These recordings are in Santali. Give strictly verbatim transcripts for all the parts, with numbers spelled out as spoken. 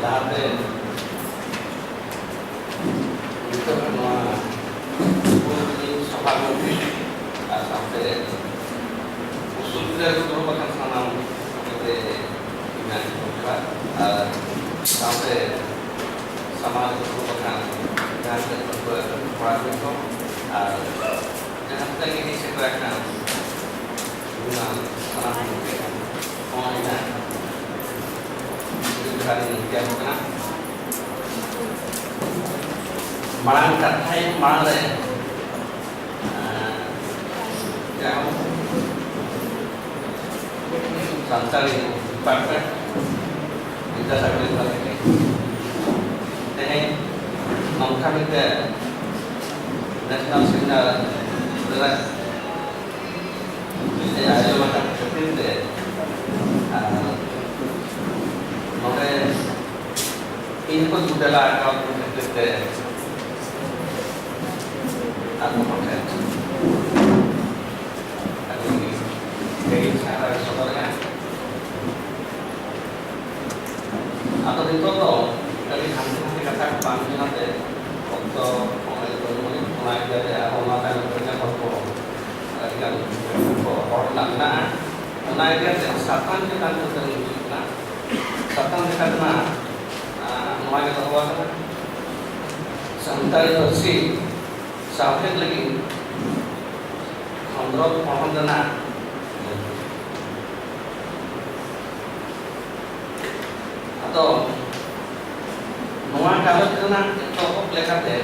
ᱞᱟᱦᱟᱛᱮ ᱱᱤᱛᱚᱜ ᱱᱚᱣᱟ ᱦᱩᱞ ᱥᱚᱵᱷᱟ ᱠᱚ ᱟᱨ ᱥᱟᱶᱛᱮ ᱩᱥᱩᱞ ᱯᱤᱲᱟᱹ ᱨᱮ ᱫᱩᱲᱩᱵ ᱟᱠᱟᱱ ᱥᱟᱱᱟᱢ ᱠᱚᱜᱮ ᱤᱧᱟᱹᱜ ᱡᱚᱦᱟᱨ ᱟᱨ ᱥᱟᱶᱛᱮ ᱥᱟᱢᱟᱝ ᱨᱮ ᱫᱩᱲᱩᱵ ᱟᱠᱟᱱ ᱡᱟᱦᱟᱸ ᱛᱤᱱᱟᱹᱜ ᱯᱟᱹᱴᱷᱩᱣᱟᱹ ᱠᱚᱲᱟ ᱠᱩᱲᱤ ᱠᱚ ᱟᱨ ᱡᱟᱦᱟᱸ ᱛᱤᱱᱟᱹᱜ ᱜᱮ ᱦᱮᱡ ᱥᱮᱴᱮᱨ ᱟᱠᱟᱱ ᱚᱱᱟ ᱥᱟᱱᱟᱢ ᱠᱚᱜᱮ ᱦᱚᱸ ᱤᱧᱟᱹᱜ ᱡᱚᱦᱟᱨ ᱤᱧ ᱞᱟᱹᱭ ᱟᱠᱚ ᱠᱟᱱᱟ᱾ ᱢᱟᱲᱟᱝ ᱠᱟᱛᱷᱟᱭ ᱢᱟᱲᱟᱝ ᱨᱮ, ᱮᱸ, ᱡᱟᱦᱟᱸ ᱥᱟᱱᱛᱟᱲᱤ ᱰᱤᱯᱟᱨᱴᱢᱮᱱᱴ ᱵᱤᱫᱽᱫᱟᱥᱟᱜᱚᱨ ᱤᱭᱩᱱᱤᱵᱷᱟᱨᱥᱤᱴᱤ ᱛᱮᱦᱮᱧ ᱱᱚᱝᱠᱟ ᱢᱤᱫᱴᱮᱱ ᱱᱮᱥᱱᱟᱞ ᱥᱮᱢᱤᱱᱟᱨ ᱨᱮᱱᱟᱜ ᱢᱤᱫᱴᱮᱱ ᱟᱭᱳᱡᱚᱱ ᱟᱠᱟᱫ ᱠᱷᱟᱹᱛᱤᱨ ᱛᱮ, ᱟᱨ ᱱᱚᱰᱮ ᱤᱧ ᱦᱚᱸᱠᱚ ᱫᱩᱞᱟᱹᱲ ᱟᱠᱟᱫ ᱠᱷᱟᱹᱛᱤᱨ ᱛᱮ ᱟᱠᱚ ᱠᱚᱴᱷᱮᱱ ᱟᱹᱰᱤ ᱜᱮ ᱥᱟᱨᱦᱟᱣ ᱥᱚᱫᱚᱨᱮᱜᱼᱟ᱾ ᱟᱫᱚ ᱱᱤᱛᱚᱜ ᱫᱚ ᱟᱹᱰᱤ ᱦᱟᱱᱛᱮ ᱱᱟᱛᱮ ᱠᱟᱛᱷᱟ ᱠᱚ ᱵᱟᱝ ᱢᱮᱱᱟᱜ ᱛᱮ ᱚᱠᱛᱚ ᱦᱚᱸ ᱵᱟᱹᱱᱩᱜ ᱟᱹᱱᱤᱡ, ᱚᱱᱟ ᱤᱫᱤ ᱠᱟᱛᱮ ᱟᱨᱦᱚᱸ ᱚᱱᱟ ᱛᱟᱭᱱᱚᱢ ᱨᱮ ᱦᱚᱲ ᱠᱚ ᱟᱹᱰᱤ ᱜᱟᱱ ᱠᱚ ᱨᱚᱲ ᱨᱮᱱᱟᱜ ᱢᱮᱱᱟᱜᱼᱟ᱾ ᱚᱱᱟ ᱤᱫᱤ ᱠᱟᱛᱮ ᱥᱟᱛᱟᱢ ᱪᱮᱛᱟᱱ ᱛᱮ ᱠᱟᱹᱢᱤ ᱦᱩᱭᱩᱜ ᱠᱟᱱᱟ᱾ ᱥᱟᱛᱟᱢ ᱞᱮᱠᱟᱛᱮ ᱢᱟ, ᱟᱨ ᱱᱚᱣᱟ ᱜᱮ ᱫᱚᱦᱚ ᱟᱠᱟᱱᱟ, ᱥᱟᱱᱛᱟᱲᱤ ᱯᱟᱹᱨᱥᱤ ᱥᱟᱶᱦᱮᱫ ᱞᱟᱹᱜᱤᱫ ᱠᱷᱚᱸᱫᱽᱨᱚᱸᱫᱽ ᱯᱚᱲᱦᱚᱱ ᱨᱮᱱᱟᱜ᱾ ᱟᱫᱚ ᱱᱚᱣᱟ ᱜᱟᱞᱚᱪ ᱨᱮᱱᱟᱜ ᱮᱛᱚᱦᱚᱵ ᱞᱮᱠᱟᱛᱮ,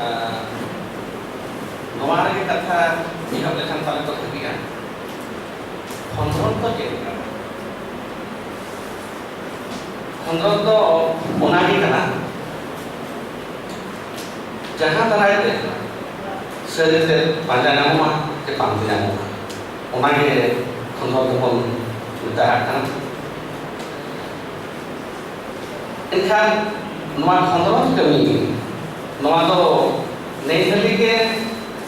ᱟᱨ ᱱᱚᱣᱟ ᱨᱮᱜᱮ ᱠᱟᱛᱷᱟ ᱮᱦᱚᱵ ᱞᱮᱠᱷᱟᱱ ᱯᱟᱞᱮ ᱠᱚ ᱵᱷᱟᱹᱜᱤᱜᱼᱟ᱾ ᱠᱷᱚᱸᱫᱽᱨᱚᱸᱫᱽ ᱫᱚ ᱪᱮᱫ ᱠᱟᱱᱟ? ᱠᱷᱚᱸᱫᱽᱨᱚᱸᱫᱽ ᱫᱚ ᱚᱱᱟᱜᱮ ᱠᱟᱱᱟ, ᱡᱟᱦᱟᱸ ᱫᱟᱨᱟᱭ ᱛᱮ ᱥᱟᱹᱨᱤ ᱛᱮ ᱯᱟᱸᱡᱟ ᱧᱟᱢᱚᱜᱼᱟ ᱥᱮ ᱯᱟᱱᱛᱮ ᱧᱟᱢᱚᱜᱼᱟ, ᱚᱱᱟᱜᱮ ᱠᱷᱚᱸᱫᱽᱨᱚᱸᱫᱽ ᱫᱚᱵᱚᱱ ᱢᱮᱛᱟᱜ ᱠᱟᱱᱟ᱾ ᱮᱱᱠᱷᱟᱱ ᱱᱚᱣᱟ ᱠᱷᱚᱸᱫᱽᱨᱚᱸᱫᱽ ᱠᱟᱹᱢᱤ, ᱱᱚᱣᱟ ᱫᱚ ᱱᱮ ᱦᱟᱹᱞᱤ ᱜᱮ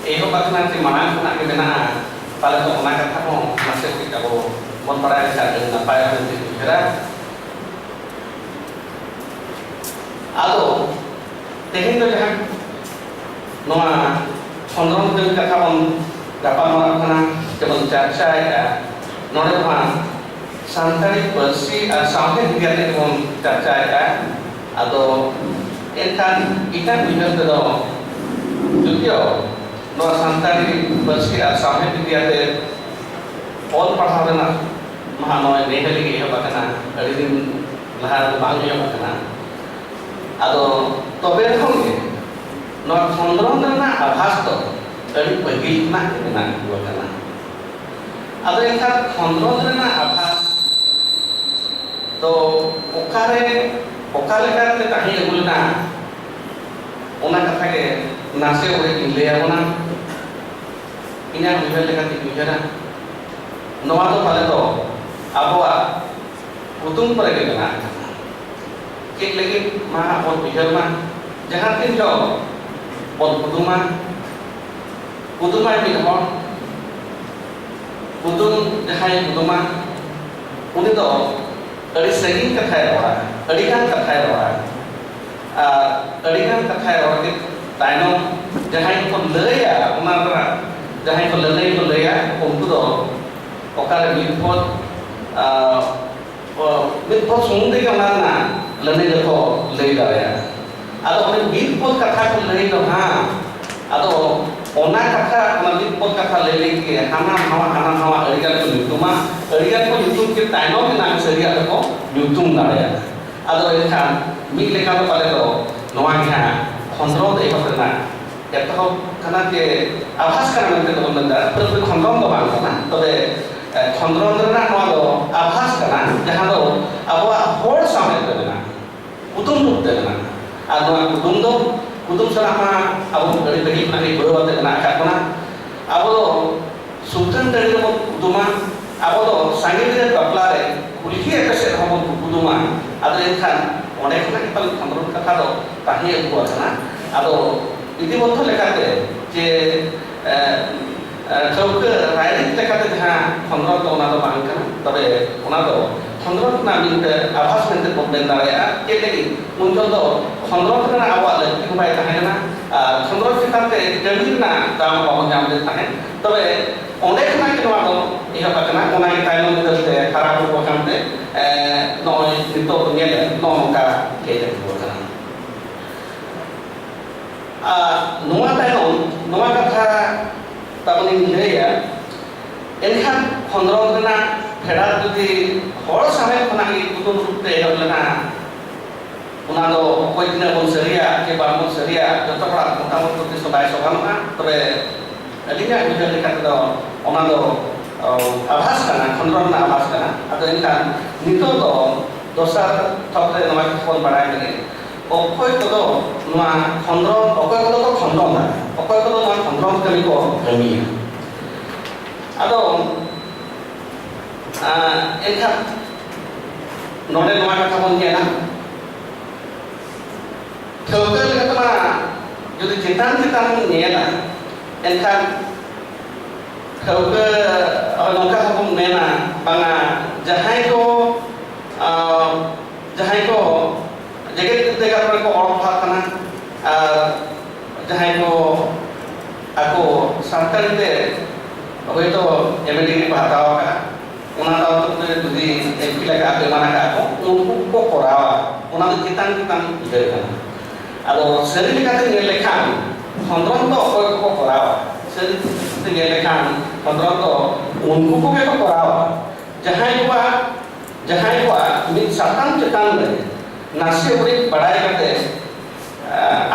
ᱮᱦᱚᱵ ᱟᱠᱟᱱᱟ ᱪᱮ ᱢᱟᱲᱟᱝ ᱠᱷᱚᱱᱟᱜ ᱜᱮ ᱢᱮᱱᱟᱜᱼᱟ, ᱯᱟᱞᱮ ᱫᱚ ᱚᱱᱟ ᱠᱟᱛᱷᱟ ᱦᱚᱸ ᱱᱟᱥᱮ ᱠᱟᱹᱡ ᱟᱵᱚ ᱵᱚᱱ ᱵᱟᱲᱟᱭ ᱞᱮᱠᱷᱟᱱ ᱟᱹᱰᱤ ᱱᱟᱯᱟᱭᱚᱜᱼᱟ ᱢᱮᱱᱛᱮᱧ ᱩᱭᱦᱟᱹᱨᱟ᱾ ᱟᱫᱚ ᱛᱮᱦᱮᱧ ᱫᱚ ᱡᱟᱦᱟᱸ ᱱᱚᱣᱟ ᱠᱷᱚᱸᱫᱽᱨᱚᱸᱫᱽ ᱠᱟᱹᱢᱤ ᱠᱟᱛᱷᱟ ᱵᱚᱱ ᱜᱟᱯᱟᱞᱢᱟᱨᱟᱣ ᱠᱟᱱᱟ, ᱥᱮᱵᱚᱱ ᱪᱟᱨᱪᱟᱭᱮᱫᱼᱟ, ᱱᱚᱰᱮ ᱢᱟ ᱥᱟᱱᱛᱟᱲᱤ ᱯᱟᱹᱨᱥᱤ ᱟᱨ ᱥᱟᱶᱦᱮᱫ ᱤᱫᱤ ᱠᱟᱛᱮ ᱵᱚᱱ ᱪᱟᱨᱪᱟᱭᱮᱫᱼᱟ᱾ ᱟᱫᱚ ᱮᱱᱠᱷᱟᱱ ᱤᱧᱟᱹᱜ ᱩᱭᱦᱟᱹᱨ ᱛᱮᱫᱚ ᱡᱩᱫᱤᱭᱳ ᱱᱚᱣᱟ ᱥᱟᱱᱛᱟᱲᱤ ᱯᱟᱹᱨᱥᱤ ᱟᱨ ᱥᱟᱶᱦᱮᱫ ᱤᱫᱤ ᱠᱟᱛᱮ ᱚᱞ ᱯᱟᱲᱦᱟᱣ ᱨᱮᱱᱟᱜ ᱢᱟᱦᱟ ᱱᱚᱜᱼᱚᱭ ᱱᱮ ᱦᱟᱹᱞᱤ ᱜᱮ ᱮᱦᱚᱵ ᱟᱠᱟᱱᱟ, ᱟᱹᱰᱤ ᱫᱤᱱ ᱞᱟᱦᱟ ᱨᱮᱫᱚ ᱵᱟᱝ ᱮᱦᱚᱵ ᱟᱠᱟᱱᱟ᱾ ᱟᱫᱚ ᱛᱚᱵᱮ ᱨᱮᱦᱚᱸ ᱜᱮ ᱱᱚᱣᱟ ᱠᱷᱚᱸᱫᱽᱨᱚᱸᱫᱽ ᱨᱮᱱᱟᱜ ᱟᱵᱷᱟᱥ ᱫᱚ ᱟᱹᱰᱤ ᱯᱟᱹᱦᱤᱞ ᱠᱷᱚᱱᱟᱜ ᱜᱮ ᱢᱮᱱᱟᱜ ᱟᱹᱜᱩ ᱟᱠᱟᱱᱟ᱾ ᱟᱫᱚ ᱮᱱᱠᱷᱟᱱ ᱠᱷᱚᱸᱫᱽᱨᱚᱸᱫᱽ ᱨᱮᱱᱟᱜ ᱟᱵᱷᱟᱥ ᱫᱚ ᱚᱠᱟᱨᱮ, ᱚᱠᱟ ᱞᱮᱠᱟᱛᱮ ᱛᱟᱦᱮᱸ ᱟᱹᱜᱩ ᱞᱮᱱᱟ, ᱚᱱᱟ ᱠᱟᱛᱷᱟ ᱜᱮ ᱱᱟᱥᱮ ᱚᱸᱰᱮ ᱤᱧ ᱞᱟᱹᱭ ᱟᱵᱚᱱᱟ᱾ ᱤᱧᱟᱹᱜ ᱩᱭᱦᱟᱹᱨ ᱞᱮᱠᱟᱛᱮᱧ ᱩᱭᱦᱟᱹᱨᱟ, ᱱᱚᱣᱟ ᱫᱚ ᱯᱟᱞᱮ ᱫᱚ ᱟᱵᱚᱣᱟᱜ ᱠᱩᱫᱩᱢ ᱠᱚᱨᱮ ᱜᱮ ᱢᱮᱱᱟᱜ ᱟᱠᱟᱫᱟ᱾ ᱪᱮᱫ ᱞᱟᱹᱜᱤᱫ ᱢᱟ ᱦᱟᱸᱜ ᱵᱚᱱ ᱩᱭᱦᱟᱹᱨ ᱢᱟ, ᱡᱟᱦᱟᱸ ᱛᱤᱱ ᱡᱚᱦᱚᱜ ᱵᱚᱱ ᱠᱩᱫᱩᱢᱟ, ᱠᱩᱫᱩᱢᱟᱭ ᱢᱤᱫ ᱦᱚᱲ, ᱠᱩᱫᱩᱢ ᱡᱟᱦᱟᱸᱭ ᱠᱩᱫᱩᱢᱟ, ᱩᱱᱤ ᱫᱚ ᱟᱹᱰᱤ ᱥᱟᱺᱜᱤᱧ ᱠᱟᱛᱷᱟᱭ ᱨᱚᱲᱟ, ᱟᱹᱰᱤᱜᱟᱱ ᱠᱟᱛᱷᱟᱭ ᱨᱚᱲᱟ᱾ ᱟᱨ ᱟᱹᱰᱤᱜᱟᱱ ᱠᱟᱛᱷᱟᱭ ᱨᱚᱲ ᱠᱮᱫ ᱛᱟᱭᱱᱚᱢ, ᱡᱟᱦᱟᱸᱭ ᱠᱚ ᱞᱟᱹᱭᱟ, ᱚᱱᱟ ᱨᱮᱱᱟᱜ ᱡᱟᱦᱟᱸᱭ ᱠᱚ ᱞᱟᱹᱞᱟᱹᱭ ᱠᱚ ᱞᱟᱹᱭᱟ, ᱩᱱᱠᱩ ᱫᱚ ᱚᱠᱟᱨᱮ ᱢᱤᱫ ᱯᱚᱫ, ᱟᱨ, ᱚ, ᱢᱤᱫ ᱯᱚᱫ ᱥᱩᱢᱩᱝ ᱛᱮᱜᱮ ᱚᱱᱟ ᱨᱮᱱᱟᱜ ᱞᱟᱹᱞᱟᱹᱭ ᱫᱚᱠᱚ ᱞᱟᱹᱭ ᱫᱟᱲᱮᱭᱟᱜᱼᱟ᱾ ᱟᱫᱚ ᱚᱱᱮ ᱢᱤᱫ ᱯᱚᱫ ᱠᱟᱛᱷᱟ ᱠᱚ ᱞᱟᱹᱭ ᱫᱚ ᱦᱟᱸᱜ, ᱟᱫᱚ ᱚᱱᱟ ᱠᱟᱛᱷᱟ, ᱚᱱᱟ ᱢᱤᱫ ᱯᱚᱫ ᱠᱟᱛᱷᱟ ᱞᱟᱹᱭ ᱞᱟᱹᱜᱤᱫ ᱜᱮ ᱦᱟᱱᱟ ᱱᱟᱣᱟ, ᱦᱟᱱᱟ ᱱᱟᱣᱟ ᱟᱹᱰᱤᱜᱟᱱ ᱠᱚ ᱧᱩᱛᱩᱢᱟ, ᱟᱹᱰᱤᱜᱟᱱ ᱠᱚ ᱧᱩᱛᱩᱢ ᱠᱮᱫ ᱛᱟᱭᱱᱚᱢ ᱨᱮᱱᱟᱜ ᱥᱟᱹᱨᱤᱭᱟᱜ ᱫᱚᱠᱚ ᱧᱩᱛᱩᱢ ᱫᱟᱲᱮᱭᱟᱜᱼᱟ᱾ ᱟᱫᱚ ᱮᱱᱠᱷᱟᱱ ᱢᱤᱫ ᱞᱮᱠᱟ ᱫᱚ ᱯᱟᱞᱮ ᱫᱚ ᱱᱚᱣᱟ ᱜᱮ ᱦᱟᱸᱜ ᱠᱷᱚᱸᱫᱽᱨᱚᱸᱫᱽ ᱮᱦᱚᱵ ᱨᱮᱱᱟᱜ ᱮᱛᱚᱦᱚᱵ ᱠᱟᱱᱟ ᱪᱮ ᱟᱵᱷᱟᱥ ᱠᱟᱱᱟ ᱢᱮᱱᱛᱮ ᱫᱚᱵᱚᱱ ᱢᱮᱱ ᱫᱟᱲᱮᱭᱟᱜᱼᱟ᱾ ᱯᱩᱨᱟᱹᱯᱩᱨᱤ ᱠᱷᱚᱸᱫᱽᱨᱚᱸᱫᱽ ᱫᱚ ᱵᱟᱝ ᱠᱟᱱᱟ, ᱛᱚᱵᱮ ᱠᱷᱚᱸᱫᱽᱨᱚᱸᱫᱽ ᱨᱮᱱᱟᱜ ᱱᱚᱣᱟ ᱫᱚ ᱟᱵᱷᱟᱥ ᱠᱟᱱᱟ, ᱡᱟᱦᱟᱸ ᱫᱚ ᱟᱵᱚᱣᱟᱜ ᱦᱚᱲ ᱥᱟᱶᱦᱮᱫ ᱨᱮ ᱢᱮᱱᱟᱜᱼᱟ, ᱠᱩᱫᱩᱢ ᱨᱩᱯ ᱛᱮ ᱢᱮᱱᱟᱜᱼᱟ᱾ ᱟᱨ ᱱᱚᱣᱟ ᱠᱩᱫᱩᱢ ᱫᱚ, ᱠᱩᱫᱩᱢ ᱥᱟᱞᱟᱜ ᱢᱟ ᱟᱵᱚ ᱟᱹᱰᱤ ᱯᱟᱹᱦᱤᱞ ᱠᱷᱚᱱᱟᱜ ᱜᱮ ᱡᱩᱲᱟᱹᱣ ᱟᱛᱮ ᱢᱮᱱᱟᱜ ᱟᱠᱟᱫ ᱵᱚᱱᱟ᱾ ᱟᱵᱚ ᱫᱚ ᱥᱩᱛᱟᱹᱱ ᱴᱟᱺᱰᱤ ᱨᱮᱵᱚᱱ ᱠᱩᱫᱩᱢᱟ, ᱟᱵᱚ ᱫᱚ ᱥᱟᱸᱜᱮ ᱵᱟᱹᱨᱭᱟᱹᱛ ᱵᱟᱯᱞᱟ ᱨᱮ ᱠᱩᱞᱦᱤ ᱮᱯᱮᱥᱮᱫ ᱦᱚᱸᱵᱚᱱ ᱠᱩᱫᱩᱢᱟ᱾ ᱟᱫᱚ ᱮᱱᱠᱷᱟᱱ ᱚᱸᱰᱮ ᱠᱷᱚᱱᱟᱜ ᱜᱮ ᱯᱟᱞᱮᱱ ᱠᱷᱚᱸᱫᱽᱨᱚᱸᱫᱽ ᱠᱟᱛᱷᱟ ᱫᱚ ᱛᱟᱦᱮᱸ ᱟᱹᱜᱩ ᱟᱠᱟᱱᱟ᱾ ᱟᱫᱚ ᱵᱤᱫᱷᱤᱵᱚᱫᱽᱫᱷᱚ ᱞᱮᱠᱟᱛᱮ ᱡᱮ, ᱮ, ᱮ, ᱴᱷᱟᱹᱣᱠᱟᱹ ᱨᱟᱭᱨᱤᱛ ᱞᱮᱠᱟᱛᱮ ᱡᱟᱦᱟᱸ ᱠᱷᱚᱸᱫᱽᱨᱚᱸᱫᱽ ᱫᱚ, ᱚᱱᱟ ᱫᱚ ᱵᱟᱝ ᱠᱟᱱᱟ᱾ ᱛᱚᱵᱮ ᱚᱱᱟ ᱫᱚ ᱠᱷᱚᱸᱫᱽᱨᱚᱸᱫᱽ ᱨᱮᱱᱟᱜ ᱢᱤᱫᱴᱮᱱ ᱟᱵᱷᱟᱥ ᱢᱮᱱᱛᱮ ᱵᱚᱱ ᱢᱮᱱ ᱫᱟᱲᱮᱭᱟᱜᱼᱟ᱾ ᱪᱮᱫ ᱞᱟᱹᱜᱤᱫ? ᱩᱱ ᱡᱚᱠᱷᱚᱱ ᱫᱚ ᱠᱷᱚᱸᱫᱽᱨᱚᱸᱫᱽ ᱨᱮᱱᱟᱜ ᱟᱵᱚᱣᱟᱜ ᱞᱟᱹᱠᱛᱤ ᱦᱚᱸ ᱵᱟᱭ ᱛᱟᱦᱮᱸ ᱠᱟᱱᱟ᱾ ᱟᱨ ᱠᱷᱚᱸᱫᱽᱨᱚᱸᱫᱽ ᱪᱮᱛᱟᱱ ᱛᱮ ᱠᱟᱹᱢᱤ ᱨᱮᱱᱟᱜ ᱫᱟᱣ ᱦᱚᱸ ᱵᱟᱵᱚᱱ ᱧᱟᱢ ᱞᱮᱫ ᱛᱟᱦᱮᱸᱫ᱾ ᱛᱚᱵᱮ ᱚᱸᱰᱮ ᱠᱷᱚᱱᱟᱜ ᱜᱮ ᱱᱚᱣᱟ ᱫᱚ ᱮᱦᱚᱵ ᱟᱠᱟᱱᱟ᱾ ᱚᱱᱟ ᱜᱮ ᱛᱟᱭᱱᱚᱢ ᱵᱤᱫᱟᱹᱞ ᱛᱮ ᱦᱟᱨᱟ ᱵᱩᱨᱩ ᱟᱠᱟᱱ ᱛᱮ, ᱮ, ᱱᱚᱜᱼᱚᱭ ᱱᱤᱛᱚᱜ ᱧᱮᱞ ᱱᱚᱜᱼᱚ ᱱᱚᱝᱠᱟ ᱦᱮᱡ ᱟᱹᱜᱩ ᱟᱠᱟᱱᱟ᱾ ᱟᱨ ᱱᱚᱣᱟ ᱛᱟᱭᱱᱚᱢ ᱱᱚᱣᱟ ᱠᱟᱛᱷᱟ ᱛᱟᱵᱚᱱᱤᱧ ᱞᱟᱹᱭᱟ, ᱮᱱᱠᱷᱟᱱ ᱠᱷᱚᱸᱫᱽᱨᱚᱸᱫᱽ ᱨᱮᱱᱟᱜ ᱯᱷᱮᱰᱟᱛ ᱡᱩᱫᱤ ᱦᱚᱲ ᱥᱟᱶᱦᱮᱫ ᱠᱷᱚᱱᱟᱜ ᱜᱮ ᱠᱩᱫᱩᱢ ᱨᱩᱯ ᱛᱮ ᱮᱦᱚᱵ ᱞᱮᱱᱟ, ᱚᱱᱟ ᱫᱚ ᱚᱠᱚᱭ ᱛᱤᱱᱟᱹᱜ ᱵᱚᱱ ᱥᱟᱹᱨᱤᱭᱟ ᱪᱮ ᱵᱟᱝ ᱵᱚᱱ ᱥᱟᱹᱨᱤᱭᱟ, ᱡᱚᱛᱚ ᱦᱚᱲᱟᱜ ᱢᱚᱛᱟᱢᱚᱛ ᱫᱚ ᱛᱤᱥ ᱦᱚᱸ ᱵᱟᱭ ᱥᱚᱢᱟᱱᱚᱜᱼᱟ᱾ ᱛᱚᱵᱮ ᱟᱹᱞᱤᱧᱟᱜ ᱵᱩᱡᱷᱟᱹᱣ ᱞᱮᱠᱟ ᱛᱮᱫᱚ ᱚᱱᱟ ᱫᱚ, ᱚ, ᱟᱵᱷᱟᱥ ᱠᱟᱱᱟ, ᱠᱷᱚᱸᱫᱽᱨᱚᱸᱫᱽ ᱨᱮᱱᱟᱜ ᱟᱵᱷᱟᱥ ᱠᱟᱱᱟ᱾ ᱟᱫᱚ ᱮᱱᱠᱷᱟᱱ ᱱᱤᱛᱚᱜ ᱫᱚ ᱫᱚᱥᱟᱨ ᱛᱷᱚᱠ ᱨᱮ ᱱᱚᱣᱟ ᱠᱚ ᱵᱚᱱ ᱵᱟᱲᱟᱭ ᱞᱟᱹᱜᱤᱫ, ᱚᱠᱚᱭ ᱠᱚᱫᱚ ᱱᱚᱣᱟ ᱠᱷᱚᱸᱫᱽᱨᱚᱸᱫᱽ, ᱚᱠᱚᱭ ᱠᱚᱫᱚ ᱠᱚ ᱠᱷᱚᱸᱫᱽᱨᱚᱸᱫᱟ, ᱚᱠᱚᱭ ᱠᱚᱫᱚ ᱱᱚᱣᱟ ᱠᱷᱚᱸᱫᱽᱨᱚᱸᱫᱽ ᱠᱟᱹᱢᱤ ᱠᱚ ᱠᱟᱹᱢᱤᱭᱟ᱾ ᱟᱫᱚ, ᱟ, ᱮᱱᱠᱷᱟᱱ ᱱᱚᱰᱮ ᱱᱚᱣᱟ ᱠᱟᱛᱷᱟ ᱵᱚᱱ ᱧᱮᱞᱟ, ᱴᱷᱟᱹᱣᱠᱟᱹ ᱞᱮᱠᱟᱛᱮ ᱢᱟ ᱡᱩᱫᱤ ᱪᱮᱛᱟᱱ ᱪᱮᱛᱟᱱ ᱵᱚᱱ ᱧᱮᱞᱟ, ᱮᱱᱠᱷᱟᱱ ᱴᱷᱟᱹᱣᱠᱟᱹ ᱟᱵᱚ ᱱᱚᱝᱠᱟ ᱦᱚᱸᱵᱚᱱ ᱢᱮᱱᱟ, ᱵᱟᱝᱟ, ᱡᱟᱦᱟᱸᱭ ᱠᱚ, ᱟ, ᱡᱟᱦᱟᱸᱭ ᱠᱚ ᱡᱮᱜᱮᱛ ᱵᱤᱨᱫᱟᱹᱜᱟᱲ ᱠᱚᱨᱮ ᱠᱚ ᱚᱞ ᱯᱟᱲᱦᱟᱜ ᱠᱟᱱᱟ, ᱟᱨ ᱡᱟᱦᱟᱸᱭ ᱠᱚ ᱟᱠᱚ ᱥᱟᱱᱛᱟᱲᱤ ᱛᱮ ᱦᱚᱭᱛᱳ ᱮᱢ ᱮ ᱰᱤᱜᱽᱨᱤ ᱠᱚ ᱦᱟᱛᱟᱣ ᱟᱠᱟᱫᱼᱟ, ᱚᱱᱟ ᱛᱟᱞᱟᱛᱮ ᱡᱩᱫᱤ ᱮᱢ ᱯᱷᱤᱞ ᱟᱠᱟᱫ ᱠᱚ, ᱮᱢᱟᱱ ᱟᱠᱟᱫ ᱠᱚ, ᱩᱱᱠᱩ ᱠᱚ ᱠᱚᱨᱟᱣᱟ᱾ ᱚᱱᱟ ᱫᱚ ᱪᱮᱛᱟᱱ ᱪᱮᱛᱟᱱ ᱵᱤᱰᱟᱹᱣ ᱠᱟᱱᱟ᱾ ᱟᱫᱚ ᱥᱟᱹᱨᱤ ᱞᱮᱠᱟᱛᱮ ᱧᱮᱞ ᱞᱮᱠᱷᱟᱱ, ᱠᱷᱚᱸᱫᱽᱨᱚᱸᱫᱽ ᱫᱚ ᱚᱠᱚᱭ ᱠᱚᱠᱚ ᱠᱚᱨᱟᱣᱟ? ᱥᱟᱹᱨᱤ ᱞᱮᱠᱟᱛᱮ ᱧᱮᱞ ᱞᱮᱠᱷᱟᱱ, ᱠᱷᱚᱸᱫᱽᱨᱚᱸᱫᱽ ᱫᱚ ᱩᱱᱠᱩ ᱠᱚᱜᱮ ᱠᱚ ᱠᱚᱨᱟᱣᱟ, ᱡᱟᱦᱟᱸᱭ ᱠᱚᱣᱟᱜ, ᱡᱟᱦᱟᱸᱭ ᱠᱚᱣᱟᱜ ᱢᱤᱫ ᱥᱟᱛᱟᱢ ᱪᱮᱛᱟᱱ ᱨᱮ ᱱᱟᱥᱮ ᱩᱰᱤᱡ ᱵᱟᱲᱟᱭ ᱠᱟᱛᱮ,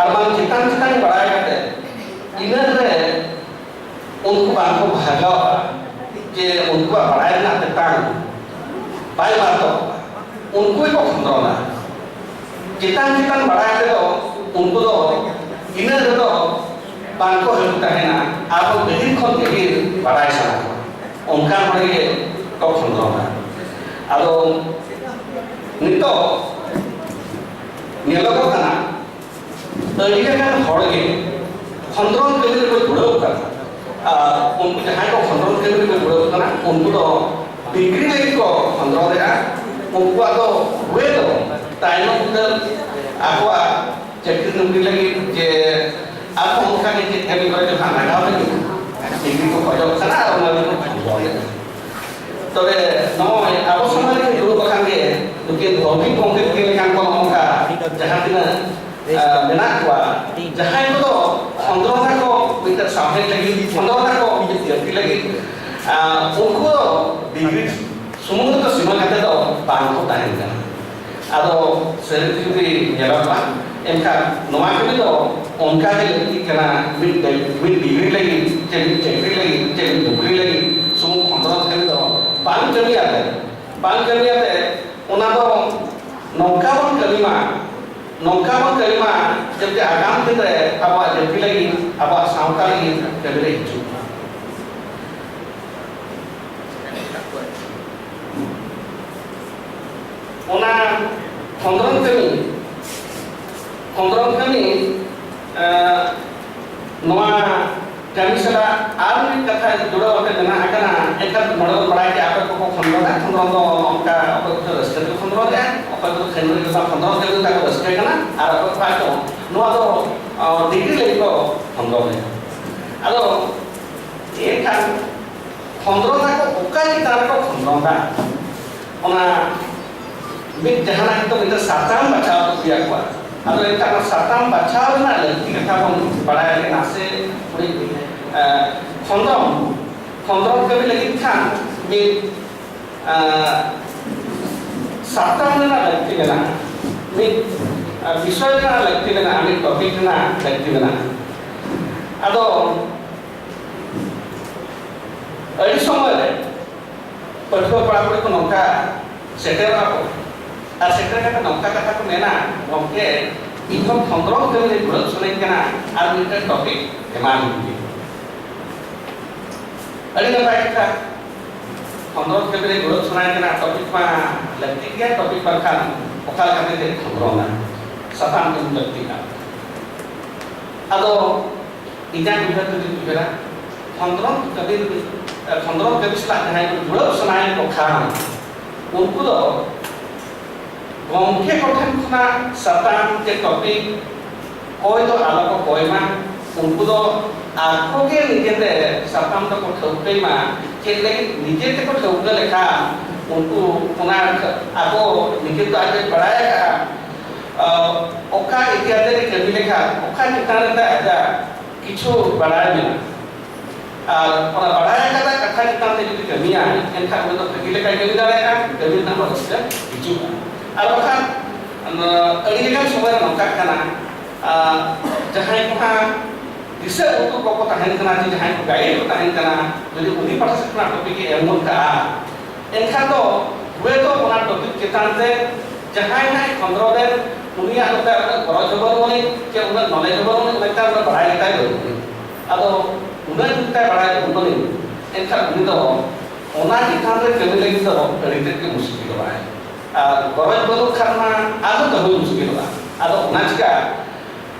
ᱟᱨ ᱵᱟᱝ ᱪᱮᱛᱟᱱ ᱪᱮᱛᱟᱱ ᱵᱟᱲᱟᱭ ᱠᱟᱛᱮ, ᱤᱱᱟᱹ ᱨᱮ ᱩᱱᱠᱩ ᱵᱟᱝ ᱠᱚ ᱵᱷᱟᱜᱟᱣᱜᱼᱟ᱾ ᱡᱮ ᱩᱱᱠᱩᱣᱟᱜ ᱵᱟᱲᱟᱭ ᱨᱮᱱᱟᱜ ᱛᱮᱛᱟᱝ ᱵᱟᱭ ᱢᱟᱨᱛᱚᱜ ᱠᱚᱣᱟ, ᱩᱱᱠᱩ ᱜᱮᱠᱚ ᱠᱷᱚᱸᱫᱽᱨᱚᱸᱫᱟ᱾ ᱪᱮᱛᱟᱱ ᱪᱮᱛᱟᱱ ᱵᱟᱲᱟᱭ ᱛᱮᱫᱚ ᱩᱱᱠᱩ ᱫᱚ ᱤᱱᱟᱹ ᱨᱮᱫᱚ ᱵᱟᱝ ᱠᱚ ᱦᱟᱹᱯᱤᱫ ᱛᱟᱦᱮᱱᱟ, ᱟᱨᱦᱚᱸ ᱜᱟᱹᱦᱤᱨ ᱠᱷᱚᱱ ᱜᱟᱹᱦᱤᱨ ᱵᱟᱲᱟᱭ ᱥᱟᱱᱟ ᱠᱚᱣᱟ, ᱚᱱᱠᱟᱱ ᱦᱚᱲ ᱜᱮ ᱠᱚ ᱠᱷᱚᱸᱫᱽᱨᱚᱸᱫᱟ᱾ ᱟᱫᱚ ᱱᱤᱛᱚᱜ ᱧᱮᱞᱚᱜᱚᱜ ᱠᱟᱱᱟ, ᱟᱹᱰᱤ ᱞᱮᱠᱟᱱ ᱦᱚᱲ ᱜᱮ ᱠᱷᱚᱸᱫᱽᱨᱚᱸᱫ ᱠᱟᱹᱢᱤ ᱨᱮᱠᱚ ᱡᱩᱲᱟᱹᱣ ᱠᱟᱱᱟ᱾ ᱟᱨ ᱩᱱᱠᱩ ᱡᱟᱦᱟᱸᱭ ᱠᱚ ᱠᱷᱚᱸᱫᱽᱨᱚᱸᱫ ᱠᱟᱹᱢᱤ ᱨᱮᱠᱚ ᱡᱩᱲᱟᱹᱣ ᱠᱟᱱᱟ, ᱩᱱᱠᱩ ᱫᱚ ᱰᱤᱜᱽᱨᱤ ᱞᱟᱹᱜᱤᱫ ᱠᱚ ᱠᱷᱚᱸᱫᱽᱨᱚᱸᱫ ᱮᱫᱟ᱾ ᱩᱱᱠᱩᱣᱟᱜ ᱫᱚ ᱦᱩᱭ ᱫᱚ ᱛᱟᱭᱱᱚᱢ ᱩᱛᱟᱹᱨ ᱟᱠᱚᱣᱟᱜ ᱪᱟᱹᱠᱨᱤ ᱱᱚᱠᱨᱤ ᱞᱟᱹᱜᱤᱫ ᱡᱮ ᱟᱨᱦᱚᱸ ᱚᱱᱠᱟ ᱜᱮ ᱪᱮᱫ ᱠᱟᱹᱢᱤ ᱠᱚᱨᱮ ᱪᱚ ᱦᱟᱸᱜ ᱞᱟᱜᱟᱣ ᱞᱟᱹᱜᱤᱫ ᱰᱤᱜᱽᱨᱤ ᱠᱚ ᱠᱷᱚᱡᱚᱜ ᱠᱟᱱᱟ ᱟᱨ ᱚᱱᱟ ᱞᱟᱹᱜᱤᱫ ᱠᱚ ᱠᱷᱚᱸᱫᱽᱨᱚᱸᱫ ᱮᱫᱟ᱾ ᱛᱚᱵᱮ ᱱᱚᱜᱼᱚᱭ ᱟᱵᱚ ᱥᱚᱢᱟᱡᱽ ᱨᱮ ᱫᱩᱲᱩᱵ ᱟᱠᱟᱱ ᱜᱮ ᱱᱩᱠᱤᱱ ᱫᱷᱚᱨᱢᱤ ᱯᱚᱱᱰᱤᱛ ᱠᱤᱱ ᱞᱮᱠᱟᱱ ᱠᱚ ᱱᱚᱜᱼᱚ ᱱᱚᱝᱠᱟ ᱡᱟᱦᱟᱸ ᱛᱤᱱᱟᱹᱜ, ᱟ, ᱢᱮᱱᱟᱜ ᱠᱚᱣᱟ, ᱡᱟᱦᱟᱸᱭ ᱠᱚᱫᱚ ᱠᱷᱚᱸᱫᱽᱨᱚᱸᱫᱟ ᱠᱚ ᱢᱤᱫᱴᱮᱱ ᱥᱟᱶᱦᱮᱫ ᱞᱟᱹᱜᱤᱫ, ᱠᱷᱚᱸᱫᱽᱨᱚᱸᱫᱟ ᱠᱚ ᱢᱤᱫᱴᱮᱱ ᱡᱟᱹᱛᱤ ᱞᱟᱹᱜᱤᱫ, ᱟ, ᱩᱱᱠᱩ ᱫᱚ ᱰᱤᱜᱽᱨᱤ ᱥᱩᱢᱩᱝ ᱨᱮᱫᱚ ᱥᱤᱢᱟᱹ ᱠᱟᱛᱮ ᱫᱚ ᱵᱟᱝ ᱠᱚ ᱛᱟᱦᱮᱱ ᱠᱟᱱᱟ᱾ ᱟᱫᱚ ᱥᱟᱹᱨᱤ ᱛᱮ ᱡᱩᱫᱤ ᱧᱮᱞᱚᱜᱼᱟ, ᱮᱱᱠᱷᱟᱱ ᱱᱚᱣᱟ ᱠᱟᱹᱢᱤ ᱫᱚ ᱚᱱᱠᱟ ᱜᱮ ᱞᱟᱹᱠᱛᱤᱜ ᱠᱟᱱᱟ, ᱢᱤᱫ ᱰᱤ-, ᱢᱤᱫ ᱰᱤᱜᱽᱨᱤ ᱞᱟᱹᱜᱤᱫ ᱥᱮ ᱢᱤᱫ ᱪᱟᱹᱠᱨᱤ ᱞᱟᱹᱜᱤᱫ ᱥᱮ ᱢᱤᱫ ᱱᱚᱠᱨᱤ ᱞᱟᱹᱜᱤᱫ ᱥᱩᱢᱩᱝ ᱠᱷᱚᱸᱫᱽᱨᱚᱸᱫ ᱠᱟᱹᱢᱤ ᱫᱚ ᱵᱟᱝ ᱠᱟᱹᱢᱤᱭᱟᱛᱮ, ᱵᱟᱝ ᱠᱟᱹᱢᱤᱭᱟᱛᱮ ᱚᱱᱟ ᱫᱚ ᱱᱚᱝᱠᱟ ᱵᱚᱱ ᱠᱟᱹᱢᱤ ᱢᱟ, ᱱᱚᱝᱠᱟ ᱵᱚᱱ ᱠᱟᱹᱢᱤ ᱢᱟ, ᱡᱟᱛᱮ ᱟᱜᱟᱢ ᱫᱤᱱ ᱨᱮ ᱟᱵᱚᱣᱟᱜ ᱡᱟᱹᱛᱤ ᱞᱟᱹᱜᱤᱫ, ᱟᱵᱚᱣᱟᱜ ᱥᱟᱶᱛᱟ ᱞᱟᱹᱜᱤᱫ ᱠᱟᱹᱢᱤ ᱨᱮ ᱦᱤᱡᱩᱜ ᱢᱟ᱾ ᱚᱱᱟ ᱠᱷᱚᱸᱫᱽᱨᱚᱸᱫ ᱠᱟᱹᱢᱤ, ᱠᱷᱚᱸᱫᱽᱨᱚᱸᱫ ᱠᱟᱹᱢᱤ, ᱮᱸ, ᱱᱚᱣᱟ ᱠᱟᱹᱢᱤ ᱥᱟᱞᱟᱜ ᱟᱨ ᱢᱤᱫ ᱠᱟᱛᱷᱟ ᱡᱩᱲᱟᱹᱣ ᱠᱟᱛᱮ ᱢᱮᱱᱟᱜ ᱟᱠᱟᱱᱟ᱾ ᱮᱱᱠᱷᱟᱱ ᱱᱚᱰᱮ ᱵᱚᱱ ᱵᱟᱲᱟᱭ ᱠᱮᱫᱟ ᱚᱠᱚᱭ ᱠᱚᱠᱚ ᱠᱷᱚᱸᱫᱽᱨᱚᱸᱫᱟ, ᱠᱷᱚᱸᱫᱽᱨᱚᱸᱫ ᱫᱚ ᱱᱚᱝᱠᱟ ᱚᱠᱚᱭ ᱠᱚᱫᱚ ᱨᱟᱹᱥᱠᱟᱹ ᱛᱮᱠᱚ ᱠᱷᱚᱸᱫᱽᱨᱚᱸᱫᱮᱜᱼᱟ, ᱚᱠᱚᱭ ᱠᱚᱫᱚ ᱠᱷᱟᱹᱞᱤ ᱨᱟᱹᱥᱠᱟᱹ ᱠᱟᱱᱟ, ᱟᱨ ᱚᱠᱚᱭ ᱠᱚ ᱱᱚᱣᱟ ᱫᱚ, ᱟᱸ, ᱰᱤᱜᱽᱨᱤ ᱞᱟᱹᱜᱤᱫ ᱠᱚ ᱠᱷᱚᱸᱫᱽᱨᱚᱸᱫᱮᱜᱼᱟ᱾ ᱟᱫᱚ ᱮᱱᱠᱷᱟᱱ ᱠᱷᱚᱸᱫᱽᱨᱚᱸᱫᱟ ᱠᱚ ᱚᱠᱟ ᱪᱮᱛᱟᱱ ᱨᱮᱠᱚ ᱠᱷᱚᱸᱫᱽᱨᱚᱸᱫᱟ, ᱚᱱᱟ ᱢᱤᱫ ᱡᱟᱦᱟᱱᱟᱜ ᱜᱮᱛᱚ ᱢᱤᱫᱴᱟᱝ ᱥᱟᱛᱟᱢ ᱵᱟᱪᱷᱟᱣ ᱦᱩᱭ ᱟᱠᱚᱣᱟ᱾ ᱟᱫᱚ ᱮᱱᱠᱷᱟᱱ ᱚᱱᱟ ᱥᱟᱛᱟᱢ ᱵᱟᱪᱷᱟᱣ ᱨᱮᱱᱟᱜ ᱞᱟᱹᱠᱛᱤ ᱠᱟᱛᱷᱟ ᱵᱚᱱ ᱵᱟᱲᱟᱭ ᱞᱮᱱᱟ ᱥᱮ ᱩᱱᱤ, ᱮ, ᱠᱷᱚᱸᱫᱽᱨᱚᱸᱫ, ᱠᱷᱚᱸᱫᱽᱨᱚᱸᱫ ᱠᱟᱹᱢᱤ ᱞᱟᱹᱜᱤᱫ ᱠᱷᱟᱱ ᱢᱤᱫ, ᱮ, ᱥᱟᱛᱟᱢ ᱨᱮᱱᱟᱜ ᱞᱟᱹᱠᱛᱤ ᱢᱮᱱᱟᱜᱼᱟ, ᱢᱤᱫ, ᱮ, ᱵᱤᱥᱚᱭ ᱨᱮᱱᱟᱜ ᱞᱟᱹᱠᱛᱤ ᱢᱮᱱᱟᱜᱼᱟ, ᱢᱤᱫ ᱴᱚᱯᱤᱠ ᱨᱮᱱᱟᱜ ᱞᱟᱹᱠᱛᱤ ᱢᱮᱱᱟᱜᱼᱟ᱾ ᱟᱫᱚ ᱟᱹᱰᱤ ᱥᱚᱢᱚᱭ ᱨᱮ ᱯᱟᱹᱴᱷᱩᱣᱟᱹ ᱠᱚᱲᱟ ᱠᱩᱲᱤ ᱠᱚ ᱱᱚᱝᱠᱟ ᱥᱮᱴᱮᱨᱚᱜᱼᱟ ᱠᱚ, ᱟᱨ ᱥᱮᱴᱮᱨ ᱠᱟᱛᱮ ᱱᱚᱝᱠᱟ ᱠᱟᱛᱷᱟ ᱠᱚ ᱢᱮᱱᱟ, "ᱜᱚᱢᱠᱮ, ᱤᱧ ᱦᱚᱸ ᱠᱷᱚᱸᱫᱽᱨᱚᱸᱫᱽ ᱠᱟᱹᱢᱤ ᱨᱮ ᱡᱩᱲᱟᱹᱜ ᱥᱟᱱᱟᱧ ᱠᱟᱱᱟ, ᱟᱨ ᱢᱤᱫᱴᱮᱱ ᱴᱚᱯᱤᱠ ᱮᱢᱟᱞᱤᱧ ᱵᱤᱱ᱾" ᱟᱹᱰᱤ ᱱᱟᱯᱟᱭ ᱠᱟᱛᱷᱟ, ᱠᱷᱚᱸᱫᱽᱨᱚᱸᱫᱽ ᱠᱟᱹᱢᱤ ᱨᱮ ᱡᱩᱲᱟᱹᱜ ᱥᱟᱱᱟᱭᱮ ᱠᱟᱱᱟ, ᱴᱚᱯᱤᱠ ᱢᱟ ᱞᱟᱹᱠᱛᱤ ᱜᱮᱭᱟ, ᱴᱚᱯᱤᱠ ᱵᱟᱝᱠᱷᱟᱱ ᱚᱠᱟ ᱞᱮᱠᱟᱛᱮ ᱪᱮᱫ ᱠᱷᱚᱸᱫᱽᱨᱚᱸᱫᱽ ᱥᱟᱛᱟᱢ ᱠᱟᱹᱢᱤ ᱞᱟᱹᱠᱛᱤᱜᱼᱟ᱾ ᱟᱫᱚ ᱤᱧᱟᱹᱜ ᱩᱭᱦᱟᱹᱨ ᱛᱮᱫᱚᱧ ᱩᱭᱦᱟᱹᱨᱟ, ᱠᱷᱚᱸᱫᱽᱨᱚᱸᱫᱽ ᱠᱟᱹᱢᱤ, ᱠᱷᱚᱸᱫᱽᱨᱚᱸᱫᱽ ᱠᱟᱹᱢᱤ ᱥᱟᱞᱟᱜ ᱡᱟᱦᱟᱸᱭ ᱠᱚ ᱡᱩᱲᱟᱹᱣ ᱥᱟᱱᱟᱭᱮᱫ ᱠᱚ ᱠᱷᱟᱱ, ᱩᱱᱠᱩ ᱫᱚ ᱜᱚᱢᱠᱮ ᱠᱚᱴᱷᱮᱱ ᱠᱷᱚᱱᱟᱜ ᱥᱟᱛᱟᱢ ᱪᱮ ᱴᱚᱯᱤᱠ ᱠᱚᱭ ᱫᱚ ᱟᱞᱚ ᱠᱚ ᱠᱚᱭ ᱢᱟ᱾ ᱩᱱᱠᱩ ᱫᱚ ᱟᱠᱚ ᱜᱮ ᱱᱤᱡᱮᱛᱮ ᱥᱟᱛᱟᱢ ᱫᱚᱠᱚ ᱴᱷᱟᱹᱣᱠᱟᱹᱭ ᱢᱟ᱾ ᱪᱮᱫ ᱞᱟᱹᱜᱤᱫ? ᱱᱤᱡᱮ ᱛᱮᱠᱚ ᱴᱷᱟᱹᱣᱠᱟᱹ ᱞᱮᱠᱷᱟᱱ ᱩᱱᱠᱩ ᱚᱱᱟ ᱟᱠᱚ ᱱᱤᱡᱮ ᱫᱚ ᱟᱡ ᱮ ᱵᱟᱲᱟᱭ ᱟᱠᱟᱫᱼᱟ, ᱚᱠᱟ ᱤᱫᱤ ᱠᱟᱛᱮ ᱮ ᱠᱟᱹᱢᱤ ᱞᱮᱠᱷᱟᱱ ᱚᱠᱟ ᱪᱮᱛᱟᱱ ᱨᱮ ᱟᱡᱟᱜ ᱠᱤᱪᱷᱩ ᱵᱟᱲᱟᱭ ᱢᱮᱱᱟᱜᱼᱟ᱾ ᱟᱨ ᱚᱱᱟ ᱵᱟᱲᱟᱭ ᱟᱠᱟᱫ ᱠᱟᱛᱷᱟ ᱪᱮᱛᱟᱱ ᱛᱮ ᱡᱩᱫᱤ ᱠᱟᱹᱢᱤᱭᱟᱭ, ᱮᱱᱠᱷᱟᱱ ᱩᱱᱤ ᱫᱚ ᱵᱷᱟᱹᱜᱤ ᱞᱮᱠᱟᱭ ᱠᱟᱹᱢᱤ ᱫᱟᱲᱮᱭᱟᱜᱼᱟ, ᱠᱟᱹᱢᱤ ᱨᱮᱱᱟᱜ ᱦᱚᱸ ᱨᱟᱹᱥᱠᱟᱹ ᱦᱤᱡᱩᱜᱼᱟ᱾ ᱟᱨ ᱵᱟᱠᱷᱟᱱ, ᱟᱹᱰᱤ ᱞᱮᱠᱟᱱ ᱥᱚᱢᱚᱭ ᱨᱮ ᱱᱚᱝᱠᱟᱜ ᱠᱟᱱᱟ, ᱟᱨ ᱡᱟᱦᱟᱸᱭ ᱠᱚ ᱦᱟᱸᱜ ᱫᱤᱥᱟᱹ ᱩᱫᱩᱜ ᱠᱚᱠᱚ ᱛᱟᱦᱮᱱ ᱠᱟᱱᱟ, ᱡᱮ ᱡᱟᱦᱟᱸᱭ ᱠᱚ ᱜᱟᱭᱤᱰ ᱠᱚ ᱛᱟᱦᱮᱱ ᱠᱟᱱᱟ, ᱡᱩᱫᱤ ᱩᱱᱤ ᱯᱟᱦᱴᱟ ᱥᱮᱫ ᱠᱷᱚᱱᱟᱜ ᱴᱚᱯᱤᱠ ᱮ ᱮᱢ ᱜᱚᱫ ᱠᱟᱜᱼᱟ, ᱮᱱᱠᱷᱟᱱ ᱫᱚ ᱦᱚᱭᱛᱳ ᱚᱱᱟ ᱴᱚᱯᱤᱠ ᱪᱮᱛᱟᱱ ᱛᱮ ᱡᱟᱦᱟᱸᱭ ᱦᱟᱸᱜ ᱠᱷᱚᱸᱫᱽᱨᱚᱸᱫᱽ ᱮᱱ, ᱩᱱᱤᱭᱟᱜ ᱱᱚᱛᱮ ᱩᱱᱟᱹᱜ ᱜᱚᱨᱚᱡᱽ ᱦᱚᱸ ᱵᱟᱹᱱᱩᱜ ᱟᱹᱱᱤᱡ, ᱪᱮ ᱩᱱᱟᱹᱜ ᱱᱚᱞᱮᱡᱽ ᱦᱚᱸ ᱵᱟᱹᱱᱩᱜ ᱟᱹᱱᱤᱡ, ᱚᱱᱟ ᱪᱮᱛᱟᱱ ᱨᱮ ᱵᱟᱲᱟᱭ ᱞᱮᱠᱟᱭ ᱵᱟᱹᱱᱩᱜ ᱟᱹᱱᱤᱡ᱾ ᱟᱫᱚ ᱩᱱᱟᱹᱜ ᱡᱩᱫᱤ ᱛᱟᱭ ᱵᱟᱲᱟᱭ ᱵᱟᱹᱱᱩᱜ ᱟᱹᱱᱤᱡ, ᱮᱱᱠᱷᱟᱱ ᱩᱱᱤ ᱫᱚ ᱚᱱᱟ ᱪᱮᱛᱟᱱ ᱨᱮ ᱠᱟᱹᱢᱤ ᱞᱟᱹᱜᱤᱫ ᱫᱚ ᱟᱹᱰᱤ ᱛᱮᱫ ᱜᱮ ᱢᱩᱥᱠᱤᱞᱚᱜᱼᱟᱭ᱾ ᱟᱨ ᱜᱚᱨᱚᱡᱽ ᱵᱟᱹᱱᱩᱜ ᱠᱷᱟᱱ ᱢᱟ ᱟᱨᱦᱚᱸ ᱫᱚᱢᱮ ᱢᱩᱥᱠᱤᱞᱚᱜᱼᱟ᱾ ᱟᱫᱚ ᱚᱱᱟ ᱪᱤᱠᱟ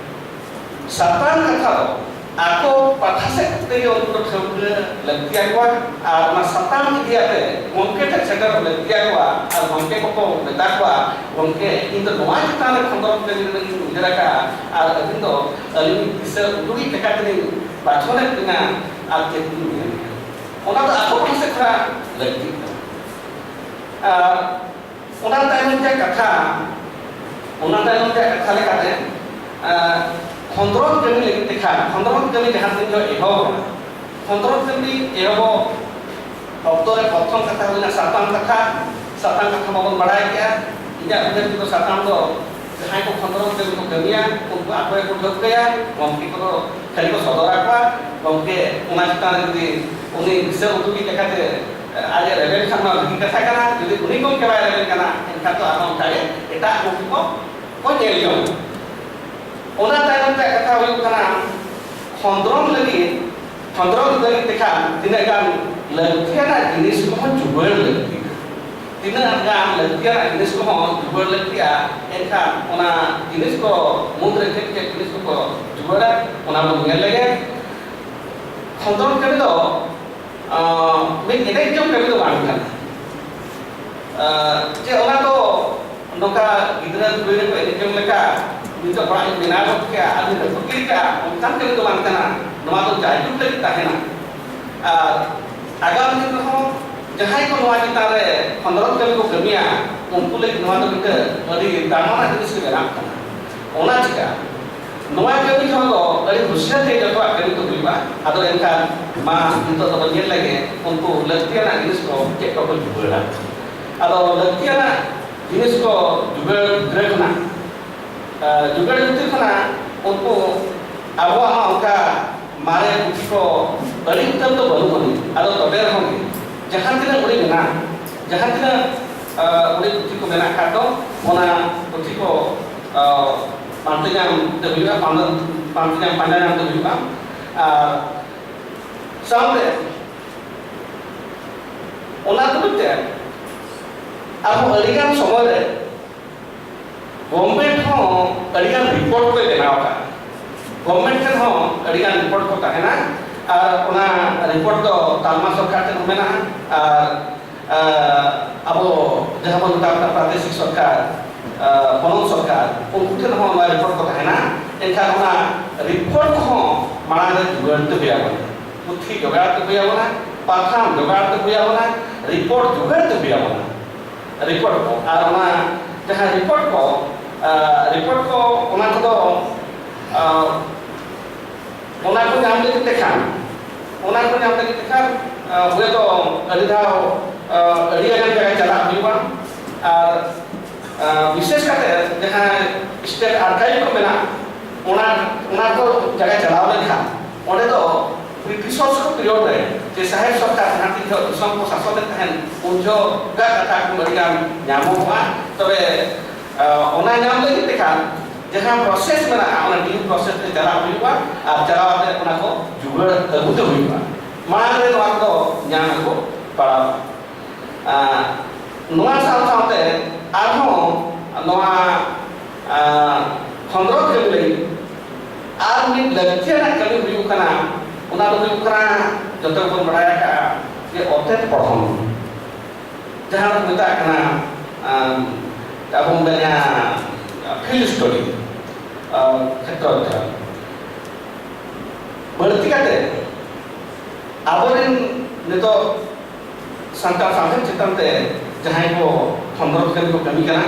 ᱥᱟᱛᱟᱢ ᱠᱟᱛᱷᱟ ᱫᱚ ᱟᱠᱚ ᱯᱟᱦᱴᱟ ᱥᱮᱫ ᱛᱮᱜᱮ ᱩᱱᱠᱩ ᱫᱚ ᱴᱷᱟᱹᱣᱠᱟᱹ ᱞᱟᱹᱠᱛᱤ ᱟᱠᱚᱣᱟ, ᱟᱨ ᱚᱱᱟ ᱥᱟᱛᱟᱢ ᱤᱫᱤ ᱠᱟᱛᱮ ᱜᱚᱢᱠᱮ ᱴᱷᱮᱱ ᱥᱮᱴᱮᱨᱚᱜ ᱞᱟᱹᱠᱛᱤ ᱟᱠᱚᱣᱟ, ᱟᱨ ᱜᱚᱢᱠᱮ ᱠᱚᱠᱚ ᱢᱮᱛᱟ ᱠᱚᱣᱟ, "ᱜᱚᱢᱠᱮ, ᱤᱧ ᱫᱚ ᱱᱚᱣᱟ ᱪᱮᱛᱟᱱ ᱨᱮ ᱠᱷᱚᱸᱫᱽᱨᱚᱸᱫᱽ ᱠᱟᱹᱢᱤ ᱨᱮᱱᱟᱜ ᱤᱧ ᱩᱭᱦᱟᱹᱨ ᱟᱠᱟᱫᱼᱟ, ᱟᱨ ᱟᱹᱵᱤᱱ ᱫᱚ ᱟᱹᱞᱤᱧ ᱫᱤᱥᱟᱹ ᱩᱫᱩᱜᱤᱡ ᱞᱮᱠᱟ ᱛᱮᱞᱤᱧ ᱵᱟᱪᱷᱚᱱᱮᱫ ᱵᱤᱱᱟ, ᱟᱨ ᱪᱮᱫ ᱵᱤᱱ ᱩᱭᱦᱟᱹᱨ ᱠᱮᱫᱼᱟ?" ᱚᱱᱟ ᱫᱚ ᱟᱠᱚ ᱯᱟᱦᱴᱟ ᱥᱮᱫ ᱠᱷᱚᱱᱟᱜ ᱞᱟᱹᱠᱛᱤᱜ ᱠᱟᱱᱟ᱾ ᱟᱨ ᱚᱱᱟ ᱛᱟᱭᱱᱚᱢ ᱨᱮᱭᱟᱜ ᱠᱟᱛᱷᱟ, ᱚᱱᱟ ᱛᱟᱭᱱᱚᱢ ᱨᱮᱭᱟᱜ ᱠᱟᱛᱷᱟ ᱞᱮᱠᱟᱛᱮ, ᱟᱸ, ᱠᱷᱚᱸᱫᱽᱨᱚᱸᱫᱽ ᱠᱟᱹᱢᱤ ᱞᱟᱹᱜᱤᱫ ᱛᱮ ᱠᱷᱟᱱ, ᱠᱷᱚᱸᱫᱽᱨᱚᱸᱫᱽ ᱠᱟᱹᱢᱤ ᱡᱟᱦᱟᱸ ᱛᱤᱱ ᱡᱚᱦᱚᱜ ᱮᱦᱚᱵᱚᱜᱼᱟ, ᱠᱷᱚᱸᱫᱽᱨᱚᱸᱫᱽ ᱠᱟᱹᱢᱤ ᱮᱦᱚᱵᱚᱜ ᱚᱠᱛᱚ ᱨᱮ ᱯᱨᱚᱛᱷᱚᱢ ᱠᱟᱛᱷᱟ ᱦᱩᱭᱱᱟ ᱥᱟᱛᱟᱢ ᱠᱟᱛᱷᱟ᱾ ᱥᱟᱛᱟᱢ ᱠᱟᱛᱷᱟ ᱢᱟᱵᱚᱱ ᱵᱟᱲᱟᱭ ᱜᱮᱭᱟ᱾ ᱤᱧᱟᱹᱜ ᱩᱭᱦᱟᱹᱨ ᱛᱮᱫᱚ ᱥᱟᱛᱟᱢ ᱫᱚ ᱡᱟᱦᱟᱸᱭ ᱠᱚ ᱠᱷᱚᱸᱫᱽᱨᱚᱸᱫᱽ ᱠᱟᱹᱢᱤ ᱠᱚ ᱠᱟᱹᱢᱤᱭᱟ, ᱩᱱᱠᱩ ᱟᱠᱚ ᱜᱮᱠᱚ ᱴᱷᱟᱹᱣᱠᱟᱹᱭᱟ, ᱜᱚᱢᱠᱮ ᱠᱚᱫᱚ ᱠᱚ ᱥᱚᱫᱚᱨ ᱟᱠᱚᱣᱟ᱾ ᱜᱚᱢᱠᱮ ᱚᱱᱟ ᱪᱮᱛᱟᱱ ᱨᱮ ᱡᱩᱫᱤ ᱩᱱᱤ ᱫᱤᱥᱟᱹ ᱩᱫᱩᱜᱤᱡ ᱞᱮᱠᱟᱛᱮ ᱟᱡ ᱮ ᱨᱮᱵᱮᱱ ᱠᱷᱟᱱ ᱢᱟ ᱵᱷᱟᱹᱜᱤ ᱠᱟᱛᱷᱟ ᱠᱟᱱᱟ, ᱡᱩᱫᱤ ᱩᱱᱤ ᱜᱚᱢᱠᱮ ᱵᱟᱭ ᱨᱮᱵᱮᱱ ᱠᱟᱱᱟ ᱮᱱᱠᱷᱟᱱ ᱫᱚ ᱟᱨᱦᱚᱸ ᱚᱱᱠᱟᱜᱮ ᱮᱴᱟᱜ ᱜᱚᱢᱠᱮ ᱠᱚ ᱠᱚ ᱧᱮᱞ ᱡᱚᱝᱟ᱾ ᱚᱱᱟ ᱛᱟᱭᱚᱢ ᱨᱮᱭᱟᱜ ᱠᱟᱛᱷᱟ ᱦᱩᱭᱩᱜ ᱠᱟᱱᱟ ᱠᱷᱚᱸᱫᱽᱨᱚᱸᱫᱽ ᱞᱟᱹᱜᱤᱫ, ᱠᱷᱚᱸᱫᱽᱨᱚᱸᱫᱽ ᱞᱟᱹᱜᱤᱫ ᱛᱮᱠᱷᱟᱱ ᱛᱤᱱᱟᱹᱜ ᱜᱟᱱ ᱞᱟᱹᱠᱛᱤᱭᱟᱱᱟᱜ ᱡᱤᱱᱤᱥ ᱠᱚᱦᱚᱸ ᱡᱩᱜᱟᱹᱲ ᱞᱟᱹᱠᱛᱤ, ᱛᱤᱱᱟᱹᱜ ᱜᱟᱱ ᱞᱟᱹᱠᱛᱤᱭᱟᱱᱟᱜ ᱡᱤᱱᱤᱥ ᱠᱚᱦᱚᱸ ᱡᱩᱜᱟᱹᱲ ᱞᱟᱹᱠᱛᱤᱜᱼᱟ, ᱮᱱᱠᱷᱟᱱ ᱚᱱᱟ ᱡᱤᱱᱤᱥ ᱠᱚ ᱢᱩᱫᱽᱨᱮ ᱪᱮᱫ ᱪᱮᱫ ᱡᱤᱱᱤᱥ ᱠᱚᱠᱚ ᱡᱩᱜᱟᱹᱲᱟ ᱚᱱᱟ ᱵᱚᱱ ᱧᱮᱞ ᱞᱮᱜᱮ᱾ ᱠᱷᱚᱸᱫᱽᱨᱚᱸᱫᱽ ᱠᱟᱹᱢᱤ ᱫᱚ ᱟᱸ, ᱢᱤᱫ ᱮᱱᱮᱡ ᱡᱚᱝ ᱠᱟᱹᱢᱤ ᱫᱚ ᱵᱟᱝ ᱠᱟᱱᱟ᱾ ᱟᱸ, ᱡᱮ ᱚᱱᱟ ᱫᱚ ᱱᱚᱝᱠᱟ ᱜᱤᱫᱽᱨᱟᱹ ᱠᱩᱲᱤ ᱠᱚ ᱮᱱᱮᱡ ᱡᱚᱝ ᱞᱮᱠᱟ ᱱᱤᱛᱚᱜ ᱚᱲᱟᱜ ᱤᱧ ᱵᱮᱱᱟᱣ ᱜᱚᱫ ᱠᱮᱜᱼᱟ ᱟᱨ ᱤᱧ ᱨᱟᱹᱯᱩᱫ ᱜᱤᱰᱤ ᱠᱟᱜᱼᱟ, ᱚᱱᱠᱟᱱ ᱠᱟᱹᱢᱤ ᱫᱚ ᱵᱟᱝ ᱠᱟᱱᱟ᱾ ᱱᱚᱣᱟ ᱫᱚ ᱡᱟᱭᱡᱩᱜᱽ ᱞᱟᱹᱜᱤᱫ ᱛᱟᱦᱮᱱᱟ᱾ ᱟᱨ ᱟᱜᱟᱢ ᱫᱤᱱ ᱨᱮᱦᱚᱸ ᱡᱟᱦᱟᱸᱭ ᱠᱚ ᱱᱚᱣᱟ ᱪᱮᱛᱟᱱ ᱨᱮ ᱠᱷᱚᱸᱫᱽᱨᱚᱸᱫᱽ ᱠᱟᱹᱢᱤ ᱠᱚ ᱠᱟᱹᱢᱤᱭᱟ, ᱩᱱᱠᱩ ᱞᱟᱹᱜᱤᱫ ᱱᱚᱣᱟ ᱫᱚ ᱢᱤᱫᱴᱟᱝ ᱟᱹᱰᱤ ᱫᱟᱢᱟᱱᱟᱜ ᱡᱤᱱᱤᱥ ᱜᱮ ᱵᱮᱱᱟᱜ ᱠᱟᱱᱟ᱾ ᱚᱱᱟ ᱪᱤᱠᱟ ᱱᱚᱣᱟ ᱠᱟᱹᱢᱤ ᱡᱚᱦᱚᱜ ᱫᱚ ᱟᱹᱰᱤ ᱦᱩᱥᱤᱭᱟᱨ ᱛᱮ ᱡᱚᱛᱚᱣᱟᱜ ᱠᱟᱹᱢᱤ ᱫᱚ ᱦᱩᱭᱩᱜᱼᱟ᱾ ᱟᱫᱚ ᱮᱱᱠᱷᱟᱱ ᱢᱟ ᱱᱤᱛᱚᱜ ᱫᱚᱵᱚᱱ ᱧᱮᱞ ᱞᱮᱜᱮ ᱩᱱᱠᱩ ᱞᱟᱹᱠᱛᱤᱭᱟᱱᱟᱜ ᱡᱤᱱᱤᱥ ᱠᱚ ᱪᱮᱫ ᱠᱚᱠᱚ ᱡᱩᱜᱟᱹᱲᱟ᱾ ᱟᱫᱚ ᱞᱟᱹᱠᱛᱤᱭᱟᱱᱟᱜ ᱡᱤᱱᱤᱥ ᱠᱚ ᱡᱩᱜᱟᱹᱲ ᱜᱤᱫᱽᱨᱟᱹ ᱠᱷᱚᱱᱟᱜ, ᱟᱸ, ᱡᱩᱜᱟᱹᱲ ᱵᱷᱤᱛᱤᱨ ᱠᱷᱚᱱᱟᱜ ᱩᱱᱠᱩ ᱟᱵᱚᱣᱟᱜ ᱦᱚᱸ ᱚᱱᱠᱟ ᱢᱟᱨᱮ ᱯᱩᱛᱷᱤ ᱠᱚ ᱟᱹᱰᱤ ᱩᱛᱟᱹᱨ ᱫᱚ ᱵᱟᱹᱱᱩᱜ ᱟᱹᱱᱤᱡ᱾ ᱟᱫᱚ ᱛᱚᱵᱮ ᱨᱮᱦᱚᱸ ᱜᱮ ᱡᱟᱦᱟᱸ ᱛᱤᱱᱟᱹᱜ ᱩᱰᱤᱡ ᱢᱮᱱᱟᱜᱼᱟ, ᱡᱟᱦᱟᱸ ᱛᱤᱱᱟᱹᱜ, ᱟᱸ, ᱩᱰᱤᱡ ᱯᱩᱛᱷᱤ ᱠᱚ ᱢᱮᱱᱟᱜ ᱠᱷᱟᱱ ᱫᱚ ᱚᱱᱟ ᱯᱩᱛᱷᱤ ᱠᱚ, ᱟᱸ, ᱯᱟᱱᱛᱮ ᱧᱟᱢ ᱛᱮ ᱦᱩᱭᱩᱜᱼᱟ, ᱯᱟᱱᱛᱮ, ᱯᱟᱱᱛᱮ ᱧᱟᱢ, ᱯᱟᱸᱡᱟ ᱧᱟᱢ ᱛᱮ ᱦᱩᱭᱩᱜᱼᱟ᱾ ᱟᱨ ᱥᱟᱶᱛᱮ ᱚᱱᱟ ᱛᱩᱞᱩᱡ ᱛᱮ ᱟᱨᱦᱚᱸ ᱟᱹᱰᱤᱜᱟᱱ ᱥᱚᱢᱚᱭ ᱨᱮ ᱜᱚᱵᱷᱢᱮᱱᱴ ᱦᱚᱸ ᱟᱹᱰᱤᱜᱟᱱ ᱨᱤᱯᱳᱨᱴ ᱠᱚᱭ ᱵᱮᱱᱟᱣ ᱟᱠᱟᱫᱼᱟ᱾ ᱜᱚᱵᱷᱢᱮᱱᱴ ᱴᱷᱮᱱ ᱦᱚᱸ ᱟᱹᱰᱤᱜᱟᱱ ᱨᱤᱯᱳᱨᱴ ᱠᱚ ᱛᱟᱦᱮᱱᱟ, ᱟᱨ ᱚᱱᱟ ᱨᱤᱯᱳᱨᱴ ᱫᱚ ᱛᱟᱞᱢᱟ ᱥᱚᱨᱠᱟᱨ ᱴᱷᱮᱱ ᱦᱚᱸ ᱢᱮᱱᱟᱜᱼᱟ, ᱟᱨ, ᱟᱨ ᱟᱵᱚ ᱡᱟᱦᱟᱸ ᱵᱚᱱ ᱢᱮᱛᱟᱜ ᱠᱟᱱᱟ ᱯᱨᱟᱫᱮᱥᱤᱠ ᱥᱚᱨᱠᱟᱨ, ᱟᱨ ᱯᱚᱱᱚᱛ ᱥᱚᱨᱠᱟᱨ, ᱩᱱᱠᱩ ᱴᱷᱮᱱ ᱦᱚᱸ ᱱᱚᱣᱟ ᱨᱤᱯᱳᱨᱴ ᱠᱚ ᱛᱟᱦᱮᱱᱟ᱾ ᱮᱱᱠᱷᱟᱱ ᱚᱱᱟ ᱨᱤᱯᱳᱨᱴ ᱠᱚᱦᱚᱸ ᱢᱟᱲᱟᱝ ᱨᱮ ᱡᱩᱜᱟᱹᱲ ᱛᱮ ᱦᱩᱭ ᱟᱵᱚᱱᱟ, ᱯᱩᱛᱷᱤ ᱡᱚᱜᱟᱲ ᱛᱮ ᱦᱩᱭ ᱟᱵᱚᱱᱟ, ᱯᱟᱛᱷᱟᱢ ᱡᱚᱜᱟᱲ ᱛᱮ ᱦᱩᱭ ᱟᱵᱚᱱᱟ, ᱨᱤᱯᱳᱨᱴ ᱡᱩᱜᱟᱹᱲ ᱛᱮ ᱦᱩᱭ ᱟᱵᱚᱱᱟ᱾ ᱨᱤᱯᱳᱨᱴ ᱠᱚ, ᱟᱨ ᱚᱱᱟ ᱡᱟᱦᱟᱸ ᱨᱤᱯᱳᱨᱴ ᱠᱚ, ᱟᱸ, ᱨᱤᱯᱳᱨᱴ ᱠᱚ, ᱚᱱᱟ ᱠᱚᱫᱚ, ᱟᱸ, ᱚᱱᱟ ᱠᱚ ᱧᱟᱢ ᱞᱟᱹᱜᱤᱫ ᱛᱮ ᱠᱷᱟᱱ, ᱚᱱᱟ ᱠᱚ ᱧᱟᱢ ᱞᱟᱹᱜᱤᱫ ᱛᱮ ᱠᱷᱟᱱ, ᱟᱸ, ᱦᱚᱭᱛᱚ ᱟᱹᱰᱤ ᱫᱷᱟᱣ, ᱟᱸ, ᱟᱹᱰᱤ ᱜᱟᱱ ᱡᱟᱭᱜᱟ ᱪᱟᱞᱟᱜ ᱦᱩᱭᱩᱜᱼᱟ᱾ ᱟᱨ, ᱟᱸ, ᱵᱤᱥᱮᱥ ᱠᱟᱛᱮ ᱡᱟᱦᱟᱸ ᱥᱴᱮᱴ ᱟᱨᱠᱟᱭᱤᱵᱷ ᱠᱚ ᱢᱮᱱᱟᱜᱼᱟ, ᱚᱱᱟ ᱚᱱᱟ ᱠᱚ ᱡᱟᱭᱜᱟ ᱪᱟᱞᱟᱣ ᱞᱮᱱᱠᱷᱟᱱ ᱚᱸᱰᱮ ᱫᱚ ᱵᱨᱤᱴᱤᱥ ᱥᱚᱨᱠᱟᱨ ᱯᱤᱨᱤᱭᱚᱰ ᱨᱮ ᱡᱮ ᱥᱟᱦᱮᱵᱽ ᱥᱚᱨᱠᱟᱨ ᱡᱟᱦᱟᱸ ᱛᱤᱱ ᱡᱚᱦᱚᱜ ᱫᱤᱥᱚᱢ ᱠᱚ ᱥᱟᱥᱚᱱᱮᱫ ᱛᱟᱦᱮᱸᱱ ᱩᱱ ᱡᱚᱦᱚᱜᱟᱜ ᱠᱟᱛᱷᱟ ᱠᱚ ᱟᱹᱰᱤ ᱜᱟᱱ ᱧᱟᱢᱚᱜᱚᱜᱼᱟ᱾ ᱛᱚᱵᱮ ᱚᱱᱟ ᱧᱟᱢ ᱞᱟᱹᱜᱤᱫ ᱛᱮᱠᱷᱟᱱ ᱡᱟᱦᱟᱸ ᱯᱨᱚᱥᱮᱥ ᱢᱮᱱᱟᱜᱼᱟ ᱚᱱᱟ ᱰᱤᱭᱩ ᱯᱨᱚᱥᱮᱥ ᱛᱮ ᱪᱟᱞᱟᱜ ᱦᱩᱭᱩᱜᱼᱟ ᱟᱨ ᱪᱟᱞᱟᱣ ᱠᱟᱛᱮ ᱚᱱᱟ ᱠᱚ ᱡᱩᱜᱟᱹᱲ ᱟᱹᱜᱩ ᱛᱮ ᱦᱩᱭᱩᱜᱼᱟ᱾ ᱢᱟᱲᱟᱝ ᱨᱮ ᱱᱚᱣᱟ ᱠᱚᱫᱚ ᱧᱟᱢ ᱟᱹᱜᱩ ᱯᱟᱲᱟᱣ ᱱᱚᱣᱟ ᱥᱟᱶ ᱥᱟᱶᱛᱮ ᱟᱨᱦᱚᱸ ᱱᱚᱣᱟ ᱠᱷᱚᱸᱫᱽᱨᱚᱸᱫᱽ ᱠᱟᱹᱢᱤ ᱞᱟᱹᱜᱤᱫ ᱟᱨ ᱢᱤᱫ ᱞᱟᱹᱠᱛᱤᱭᱟᱱᱟᱜ ᱠᱟᱹᱢᱤ ᱦᱩᱭᱩᱜ ᱠᱟᱱᱟ᱾ ᱚᱱᱟ ᱫᱚ ᱦᱩᱭᱩᱜ ᱠᱟᱱᱟ ᱡᱚᱛᱚ ᱜᱮᱵᱚᱱ ᱵᱟᱲᱟᱭ ᱟᱠᱟᱫᱼᱟ ᱡᱮ ᱚᱛᱮᱛ ᱯᱚᱲᱦᱚᱱ, ᱡᱟᱦᱟᱸ ᱫᱚᱠᱚ ᱢᱮᱛᱟᱜ ᱠᱟᱱᱟ ᱟᱵᱚ ᱢᱮᱱᱟ ᱯᱷᱤᱞᱰ ᱥᱴᱟᱰᱤ ᱠᱷᱮᱛᱨᱚ ᱚᱫᱽᱫᱷᱭᱚᱱ᱾ ᱵᱟᱹᱲᱛᱤ ᱠᱟᱛᱮ ᱟᱵᱚᱨᱮᱱ ᱱᱤᱛᱚᱜ ᱥᱟᱱᱛᱟᱲ ᱥᱟᱶᱦᱮᱫ ᱪᱮᱛᱟᱱ ᱛᱮ ᱡᱟᱦᱟᱸᱭ ᱠᱚ ᱠᱷᱚᱸᱫᱽᱨᱚᱸᱫᱽ ᱠᱟᱹᱢᱤ ᱠᱚ ᱠᱟᱹᱢᱤ ᱠᱟᱱᱟ,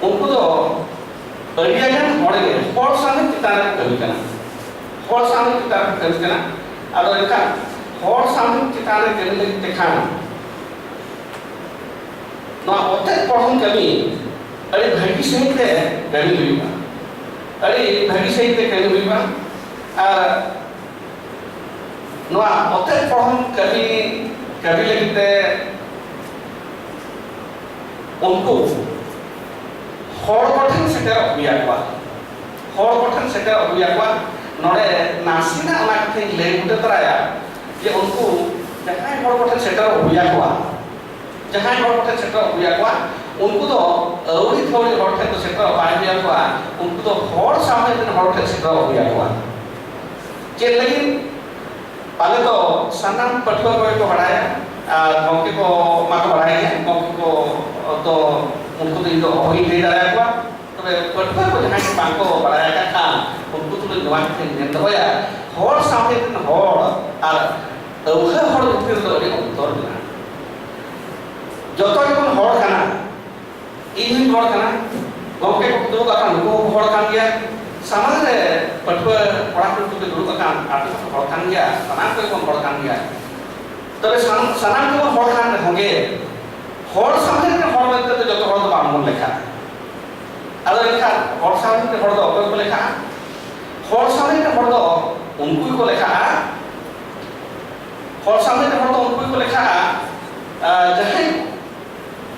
ᱩᱱᱠᱩ ᱫᱚ ᱟᱹᱰᱤ ᱜᱟᱱ ᱦᱚᱲ ᱜᱮ ᱦᱚᱲ ᱥᱟᱶᱦᱮᱫ ᱪᱮᱛᱟᱱ ᱨᱮ ᱠᱟᱹᱢᱤ ᱠᱟᱱᱟ, ᱦᱚᱲ ᱥᱟᱶᱦᱮᱫ ᱪᱮᱛᱟᱱ ᱨᱮ ᱠᱟᱹᱢᱤ ᱠᱟᱱᱟ᱾ ᱟᱫᱚ ᱮᱱᱠᱷᱟᱱ ᱦᱚᱲ ᱥᱟᱶᱦᱮᱫ ᱪᱮᱛᱟᱱ ᱨᱮ ᱠᱟᱹᱢᱤ ᱞᱟᱹᱜᱤᱫ ᱛᱮᱠᱷᱟᱱ ᱱᱚᱣᱟ ᱚᱛᱮᱛ ᱯᱚᱲᱦᱚᱱ ᱠᱟᱹᱢᱤ ᱟᱹᱰᱤ ᱵᱷᱟᱹᱜᱤ ᱥᱟᱺᱦᱤᱡ ᱛᱮ ᱠᱟᱹᱢᱤ ᱦᱩᱭᱩᱜᱼᱟ, ᱟᱹᱰᱤ ᱵᱷᱟᱹᱜᱤ ᱥᱟᱺᱦᱤᱡ ᱛᱮ ᱠᱟᱹᱢᱤ ᱦᱩᱭᱩᱜᱼᱟ᱾ ᱟᱨ ᱱᱚᱣᱟ ᱚᱛᱮᱛ ᱯᱚᱲᱦᱚᱱ ᱠᱟᱹᱢᱤ ᱠᱟᱹᱢᱤ ᱞᱟᱹᱜᱤᱫ ᱛᱮ ᱩᱱᱠᱩ ᱦᱚᱲ ᱠᱚᱴᱷᱮᱱ ᱥᱮᱴᱮᱨᱚᱜ ᱦᱩᱭ ᱟᱠᱚᱣᱟ, ᱦᱚᱲ ᱠᱚᱴᱷᱮᱱ ᱥᱮᱴᱮᱨᱚᱜ ᱦᱩᱭ ᱟᱠᱚᱣᱟ᱾ ᱱᱚᱰᱮ ᱱᱟᱥᱮᱱᱟᱜ ᱚᱱᱟ ᱠᱟᱛᱷᱟᱧ ᱞᱟᱹᱭ ᱵᱩᱴᱟᱹ ᱛᱚᱨᱟᱭᱟ ᱡᱮ ᱩᱱᱠᱩ ᱡᱟᱦᱟᱸᱭ ᱦᱚᱲ ᱠᱚᱴᱷᱮᱱ ᱥᱮᱴᱮᱨᱚᱜ ᱦᱩᱭ ᱟᱠᱚᱣᱟ, ᱡᱟᱦᱟᱸᱭ ᱦᱚᱲ ᱠᱚᱴᱷᱮᱱ ᱥᱮᱴᱮᱨᱚᱜ ᱦᱩᱭ ᱟᱠᱚᱣᱟ, ᱩᱱᱠᱩ ᱫᱚ ᱟᱹᱣᱲᱤ ᱛᱷᱟᱹᱣᱲᱤ ᱦᱚᱲ ᱴᱷᱮᱱ ᱫᱚ ᱥᱮᱴᱮᱨᱚᱜ ᱵᱟᱭ ᱦᱩᱭ ᱟᱠᱚᱣᱟ, ᱩᱱᱠᱩ ᱫᱚ ᱦᱚᱲ ᱥᱟᱶᱦᱮᱫ ᱨᱮᱱ ᱦᱚᱲ ᱴᱷᱮᱱ ᱥᱮᱴᱮᱨᱚᱜ ᱦᱩᱭ ᱟᱠᱚᱣᱟ᱾ ᱪᱮᱫ ᱞᱟᱹᱜᱤᱫ? ᱯᱟᱞᱮ ᱫᱚ ᱥᱟᱱᱟᱢ ᱯᱟᱹᱴᱷᱩᱣᱟᱹ ᱠᱚᱜᱮ ᱠᱚ ᱵᱟᱲᱟᱭᱟ ᱟᱨ ᱜᱚᱢᱠᱮ ᱠᱚ ᱢᱟᱠᱚ ᱵᱟᱲᱟᱭ ᱜᱮᱭᱟ, ᱜᱚᱢᱠᱮ ᱠᱚ ᱫᱚ ᱩᱱᱠᱩ ᱫᱚ ᱤᱧ ᱫᱚ ᱚᱦᱚᱧ ᱞᱟᱹᱭ ᱫᱟᱲᱮᱭᱟᱠᱚᱣᱟ᱾ ᱛᱚᱵᱮ ᱯᱟᱹᱴᱷᱩᱣᱟᱹ ᱠᱚ ᱡᱟᱦᱟᱸᱭ ᱠᱚ ᱵᱟᱝ ᱠᱚ ᱵᱟᱲᱟᱭ ᱟᱠᱟᱫ ᱠᱷᱟᱱ ᱩᱱᱠᱩ ᱛᱩᱞᱩᱡ ᱱᱚᱣᱟ ᱠᱟᱛᱷᱟᱧ ᱢᱮᱱ ᱫᱚᱦᱚᱭᱟ, ᱦᱚᱲ ᱥᱟᱶᱦᱮᱫ ᱨᱮᱱ ᱦᱚᱲ ᱟᱨ ᱟᱹᱣᱦᱟᱹ ᱦᱚᱲ ᱵᱷᱤᱛᱤᱨ ᱨᱮᱫᱚ ᱟᱹᱰᱤ ᱚᱱᱛᱚᱨ ᱢᱮᱱᱟᱜᱼᱟ᱾ ᱡᱚᱛᱚ ᱜᱮᱵᱚᱱ ᱦᱚᱲ ᱠᱟᱱᱟ, ᱤᱧ ᱦᱚᱸᱧ ᱦᱚᱲ ᱠᱟᱱᱟ, ᱜᱚᱢᱠᱮ ᱠᱚ ᱫᱩᱲᱩᱵ ᱟᱠᱟᱱ ᱱᱩᱠᱩ ᱦᱚᱸᱠᱚ ᱦᱚᱲ ᱠᱟᱱ ᱜᱮᱭᱟ, ᱥᱟᱢᱟᱝ ᱨᱮ ᱯᱟᱹᱴᱷᱩᱣᱟᱹ ᱠᱚᱲᱟ ᱠᱩᱲᱤ ᱠᱚ ᱫᱩᱲᱩᱵ ᱟᱠᱟᱱ ᱟᱯᱮ ᱦᱚᱸᱯᱮ ᱦᱚᱲ ᱠᱟᱱ ᱜᱮᱭᱟ, ᱥᱟᱱᱟᱢ ᱠᱚᱜᱮ ᱵᱚᱱ ᱦᱚᱲ ᱠᱟᱱ ᱜᱮᱭᱟ᱾ ᱛᱚᱵᱮ ᱥᱟᱱ- ᱥᱟᱱᱟᱢ ᱜᱮᱵᱚᱱ ᱦᱚᱲ ᱠᱟᱱ ᱨᱮᱦᱚᱸ ᱜᱮ ᱦᱚᱲ ᱥᱟᱶᱦᱮᱫ ᱨᱮᱱ ᱦᱚᱲ ᱢᱮᱱᱛᱮ ᱫᱚ ᱡᱚᱛᱚ ᱦᱚᱲ ᱫᱚ ᱵᱟᱝ ᱵᱚᱱ ᱞᱮᱠᱷᱟᱜᱼᱟ᱾ ᱟᱫᱚ ᱮᱱᱠᱷᱟᱱ ᱦᱚᱲ ᱥᱟᱶᱦᱮᱫ ᱨᱮ ᱦᱚᱲ ᱫᱚ ᱚᱠᱚᱭ ᱠᱚ ᱞᱮᱠᱷᱟᱜᱼᱟ? ᱦᱚᱲ ᱥᱟᱶᱦᱮᱫ ᱨᱮ ᱦᱚᱲ ᱫᱚ ᱩᱱᱠᱩ ᱜᱮᱠᱚ ᱞᱮᱠᱷᱟᱜᱼᱟ, ᱦᱚᱲ ᱥᱟᱶᱦᱮᱫ ᱨᱮ ᱦᱚᱲ ᱫᱚ ᱩᱱᱠᱩ ᱜᱮᱠᱚ ᱞᱮᱠᱷᱟᱜᱼᱟ, ᱟᱨ ᱡᱟᱦᱟᱸᱭ,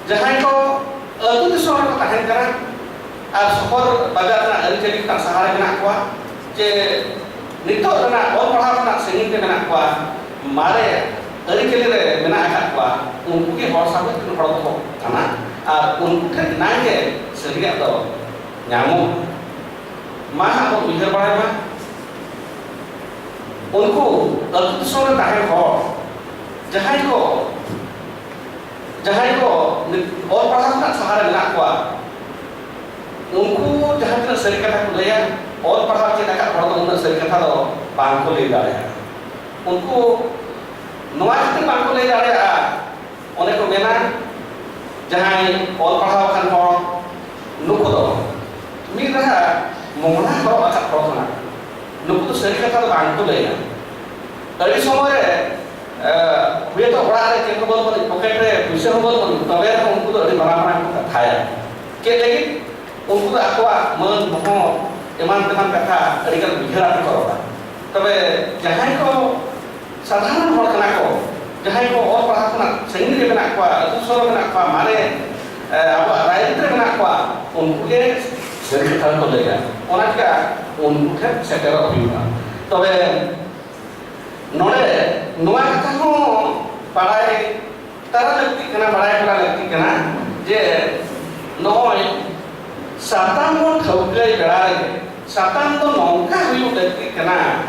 ᱡᱟᱦᱟᱸᱭ ᱠᱚ ᱟᱹᱛᱩ ᱫᱤᱥᱚᱢ ᱨᱮᱠᱚ ᱛᱟᱦᱮᱱ ᱠᱟᱱᱟ ᱟᱨ ᱥᱚᱦᱚᱨ ᱵᱟᱡᱟᱨ ᱨᱮᱱᱟᱜ ᱟᱹᱨᱤᱪᱟᱹᱞᱤ ᱠᱷᱚᱱ ᱥᱟᱦᱟ ᱨᱮ ᱢᱮᱱᱟᱜ ᱠᱚᱣᱟ, ᱪᱮ ᱱᱤᱛᱚᱜ ᱨᱮᱱᱟᱜ ᱚᱞ ᱯᱟᱲᱦᱟᱣ ᱠᱷᱚᱱᱟᱜ ᱥᱟᱺᱜᱤᱧ ᱨᱮ ᱢᱮᱱᱟᱜ ᱠᱚᱣᱟ, ᱢᱟᱨᱮ ᱟᱹᱨᱤᱪᱟᱹᱞᱤ ᱨᱮ ᱢᱮᱱᱟᱜ ᱟᱠᱟᱫ ᱠᱚᱣᱟ, ᱩᱱᱠᱩ ᱜᱮ ᱦᱚᱲ ᱥᱟᱶᱦᱮᱫ ᱨᱮᱱ ᱦᱚᱲ ᱫᱚᱠᱚ ᱠᱟᱱᱟ᱾ ᱟᱨ ᱩᱱᱠᱩ ᱴᱷᱮᱱ ᱮᱱᱟᱝ ᱜᱮ ᱥᱟᱹᱨᱤᱭᱟᱜ ᱫᱚ ᱧᱟᱢᱚᱜᱼᱟ᱾ ᱢᱟ ᱦᱟᱸᱜ ᱵᱚᱱ ᱩᱭᱦᱟᱹᱨ ᱵᱟᱲᱟᱭ ᱢᱟ, ᱩᱱᱠᱩ ᱟᱹᱛᱩ ᱫᱤᱥᱚᱢ ᱨᱮ ᱛᱟᱦᱮᱱ ᱦᱚᱲ ᱡᱟᱦᱟᱸᱭ ᱠᱚ, ᱡᱟᱦᱟᱸᱭ ᱠᱚ ᱚᱞ ᱯᱟᱲᱦᱟᱣ ᱠᱷᱚᱱᱟᱜ ᱥᱟᱦᱟ ᱨᱮ ᱢᱮᱱᱟᱜ ᱠᱚᱣᱟ, ᱩᱱᱠᱩ ᱡᱟᱦᱟᱸ ᱛᱤᱱᱟᱹᱜ ᱥᱟᱹᱨᱤ ᱠᱟᱛᱷᱟ ᱠᱚ ᱞᱟᱹᱭᱟ, ᱚᱞ ᱯᱟᱲᱦᱟᱣ ᱪᱮᱫ ᱟᱠᱟᱫ ᱦᱚᱲ ᱫᱚ ᱩᱱᱟᱹᱜ ᱥᱟᱹᱨᱤ ᱠᱟᱛᱷᱟ ᱫᱚ ᱵᱟᱝ ᱠᱚ ᱞᱟᱹᱭ ᱫᱟᱲᱮᱭᱟᱜᱼᱟ᱾ ᱩᱱᱠᱩ ᱱᱚᱣᱟ ᱠᱷᱟᱹᱛᱤᱨ ᱵᱟᱝ ᱠᱚ ᱞᱟᱹᱭ ᱫᱟᱲᱮᱭᱟᱜᱼᱟ, ᱚᱱᱮ ᱠᱚ ᱢᱮᱱᱟ, ᱡᱟᱦᱟᱸᱭ ᱚᱞ ᱯᱟᱲᱦᱟᱣ ᱟᱠᱟᱱ ᱦᱚᱲ, ᱱᱩᱠᱩ ᱫᱚ ᱢᱤᱫ ᱨᱟᱦᱟ ᱢᱚᱦᱲᱟ ᱦᱚᱨᱚᱜ ᱟᱠᱟᱫ ᱦᱚᱲ ᱠᱟᱱᱟ ᱠᱚ᱾ ᱱᱩᱠᱩ ᱫᱚ ᱥᱟᱹᱨᱤ ᱠᱟᱛᱷᱟ ᱫᱚ ᱵᱟᱝ ᱠᱚ ᱞᱟᱹᱭᱟ᱾ ᱟᱹᱰᱤ ᱥᱚᱢᱚᱭ ᱨᱮ, ᱮ, ᱦᱩᱭᱛᱚ ᱚᱲᱟᱜ ᱨᱮ ᱪᱮᱫ ᱦᱚᱸ ᱵᱟᱹᱱᱩᱜ ᱟᱹᱱᱤᱡ, ᱯᱚᱠᱮᱴ ᱨᱮ ᱯᱩᱭᱥᱟᱹ ᱦᱚᱸ ᱵᱟᱹᱱᱩᱜ ᱟᱹᱱᱤᱡ, ᱛᱚᱵᱮ ᱨᱮᱦᱚᱸ ᱩᱱᱠᱩ ᱫᱚ ᱟᱹᱰᱤ ᱢᱟᱨᱟᱝ ᱢᱟᱨᱟᱝ ᱠᱚ ᱠᱟᱛᱷᱟᱭᱟ᱾ ᱪᱮᱫ ᱞᱟᱹᱜᱤᱫ? ᱩᱱᱠᱩ ᱫᱚ ᱟᱠᱚᱣᱟᱜ ᱢᱟᱹᱱ ᱢᱚᱦᱚᱛ ᱮᱢᱟᱱ ᱛᱮᱢᱟᱱ ᱠᱟᱛᱷᱟ ᱟᱹᱰᱤ ᱜᱟᱱ ᱩᱭᱦᱟᱹᱨ ᱟᱛᱮ ᱠᱚ ᱨᱚᱲᱟ᱾ ᱛᱚᱵᱮ ᱡᱟᱦᱟᱸᱭ ᱠᱚ ᱥᱟᱫᱷᱟᱨᱚᱱ ᱦᱚᱲ ᱠᱟᱱᱟ ᱠᱚ, ᱡᱟᱦᱟᱸᱭ ᱠᱚ ᱚᱞ ᱯᱟᱲᱦᱟᱣ ᱠᱷᱚᱱᱟᱜ ᱥᱟᱺᱜᱤᱧ ᱨᱮ ᱢᱮᱱᱟᱜ ᱠᱚᱣᱟ, ᱟᱹᱛᱩ ᱥᱚᱦᱚᱨ ᱨᱮ ᱢᱮᱱᱟᱜ ᱠᱚᱣᱟ, ᱢᱟᱨᱮ, ᱮ, ᱟᱵᱚᱣᱟᱜ ᱨᱟᱭᱨᱤᱛ ᱨᱮ ᱢᱮᱱᱟᱜ ᱠᱚᱣᱟ, ᱩᱱᱠᱩ ᱜᱮ ᱥᱟᱹᱨᱤ ᱠᱟᱛᱷᱟ ᱠᱚ ᱞᱟᱹᱭᱟ᱾ ᱚᱱᱟ ᱪᱤᱠᱟ ᱩᱱᱠᱩ ᱴᱷᱮᱱ ᱥᱮᱴᱮᱨᱚᱜ ᱦᱩᱭᱩᱜᱼᱟ᱾ ᱛᱚᱵᱮ ᱱᱚᱰᱮ ᱱᱚᱣᱟ ᱠᱟᱛᱷᱟ ᱦᱚᱸ ᱵᱟᱲᱟᱭ ᱛᱟᱨᱟ ᱞᱟᱹᱠᱛᱤᱜ ᱠᱟᱱᱟ, ᱵᱟᱲᱟᱭ ᱛᱟᱨᱟ ᱞᱟᱹᱠᱛᱤᱜ ᱠᱟᱱᱟ ᱡᱮ ᱱᱚᱜᱼᱚᱭ ᱥᱟᱛᱟᱢ ᱵᱚᱱ ᱴᱷᱟᱹᱣᱠᱟᱹᱭ ᱵᱮᱲᱟ ᱨᱮᱜᱮ ᱥᱟᱛᱟᱢ ᱫᱚ ᱱᱚᱝᱠᱟ ᱦᱩᱭᱩᱜ ᱞᱟᱹᱠᱛᱤᱜ ᱠᱟᱱᱟ,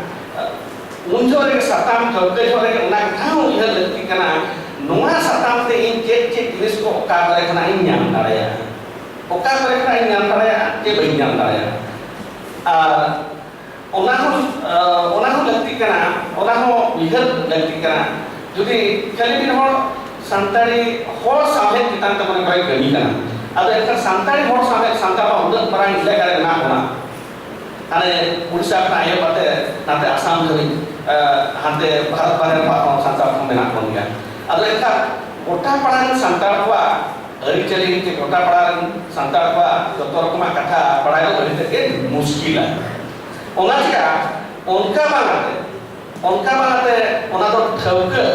ᱩᱱ ᱡᱚᱦᱚᱜ ᱨᱮᱜᱮ ᱥᱟᱛᱟᱢ ᱴᱷᱟᱹᱣᱠᱟᱹ ᱡᱚᱦᱚᱜ ᱨᱮᱜᱮ ᱚᱱᱟ ᱠᱟᱛᱷᱟ ᱦᱚᱸ ᱩᱭᱦᱟᱹᱨ ᱞᱟᱹᱠᱛᱤᱜ ᱠᱟᱱᱟ, ᱱᱚᱣᱟ ᱥᱟᱛᱟᱢ ᱛᱮ ᱤᱧ ᱪᱮᱫ ᱪᱮᱫ ᱡᱤᱱᱤᱥ ᱠᱚ ᱚᱠᱟ ᱠᱚᱨᱮ ᱠᱷᱚᱱᱟᱜ ᱤᱧ ᱧᱟᱢ ᱫᱟᱲᱮᱭᱟᱜᱼᱟ, ᱚᱠᱟ ᱠᱚᱨᱮ ᱠᱷᱚᱱᱟᱜ ᱤᱧ ᱧᱟᱢ ᱫᱟᱲᱮᱭᱟᱜᱼᱟ, ᱪᱮᱫ ᱵᱟᱹᱧ ᱧᱟᱢ ᱫᱟᱲᱮᱭᱟᱜᱼᱟ᱾ ᱟᱨ ᱚᱱᱟ ᱦᱚᱸ, ᱟᱸ, ᱚᱱᱟ ᱦᱚᱸ ᱞᱟᱹᱠᱛᱤᱜ ᱠᱟᱱᱟ, ᱚᱱᱟ ᱦᱚᱸ ᱩᱭᱦᱟᱹᱨ ᱞᱟᱹᱠᱛᱤᱜ ᱠᱟᱱᱟ᱾ ᱡᱩᱫᱤ ᱠᱷᱟᱹᱞᱤ ᱢᱤᱫ ᱦᱚᱲ ᱥᱟᱱᱛᱟᱲᱤ ᱦᱚᱲ ᱥᱟᱶᱦᱮᱫ ᱪᱮᱛᱟᱱ ᱛᱮ ᱢᱚᱱᱮ ᱠᱚᱭ ᱠᱟᱹᱢᱤ ᱠᱟᱱᱟ, ᱟᱫᱚ ᱮᱱᱠᱷᱟᱱ ᱥᱟᱱᱛᱟᱲᱤ ᱦᱚᱲ ᱥᱟᱶᱦᱮᱫ ᱥᱟᱱᱛᱟᱲ ᱢᱟ ᱩᱱᱟᱹᱜ ᱢᱟᱨᱟᱝ ᱮᱞᱟᱠᱟ ᱨᱮ ᱢᱮᱱᱟᱜ ᱵᱚᱱᱟ, ᱦᱟᱱᱮ ᱩᱲᱤᱥᱥᱟ ᱠᱷᱚᱱᱟᱜ ᱮᱦᱚᱵ ᱠᱟᱛᱮ ᱱᱟᱛᱮ ᱟᱥᱟᱢ ᱫᱷᱟᱹᱵᱤᱡ, ᱟᱸ, ᱦᱟᱱᱛᱮ ᱵᱷᱟᱨᱚᱛ ᱵᱟᱦᱨᱮ ᱨᱮᱱ ᱦᱚᱸ ᱥᱟᱱᱛᱟᱲ ᱠᱚ ᱢᱮᱱᱟᱜ ᱵᱚᱱ ᱜᱮᱭᱟ᱾ ᱟᱫᱚ ᱮᱱᱠᱷᱟᱱ ᱜᱚᱴᱟ ᱯᱟᱲᱟ ᱨᱮᱱ ᱥᱟᱱᱛᱟᱲ ᱠᱚᱣᱟᱜ ᱟᱹᱨᱤᱪᱟᱹᱞᱤ ᱪᱮ ᱜᱚᱴᱟ ᱯᱟᱲᱟ ᱨᱮᱱ ᱥᱟᱱᱛᱟᱲ ᱠᱚᱣᱟᱜ ᱡᱚᱛᱚ ᱨᱚᱠᱚᱢᱟᱜ ᱠᱟᱛᱷᱟ ᱵᱟᱲᱟᱭ ᱫᱚ ᱟᱹᱰᱤ ᱛᱮᱫ ᱜᱮ ᱢᱩᱥᱠᱤᱞᱟ᱾ ᱚᱱᱟ ᱪᱤᱠᱟ ᱚᱱᱠᱟ ᱵᱟᱝ ᱟᱛᱮ, ᱚᱱᱠᱟ ᱵᱟᱝ ᱟᱛᱮ ᱚᱱᱟ ᱫᱚ ᱴᱷᱟᱹᱣᱠᱟᱹ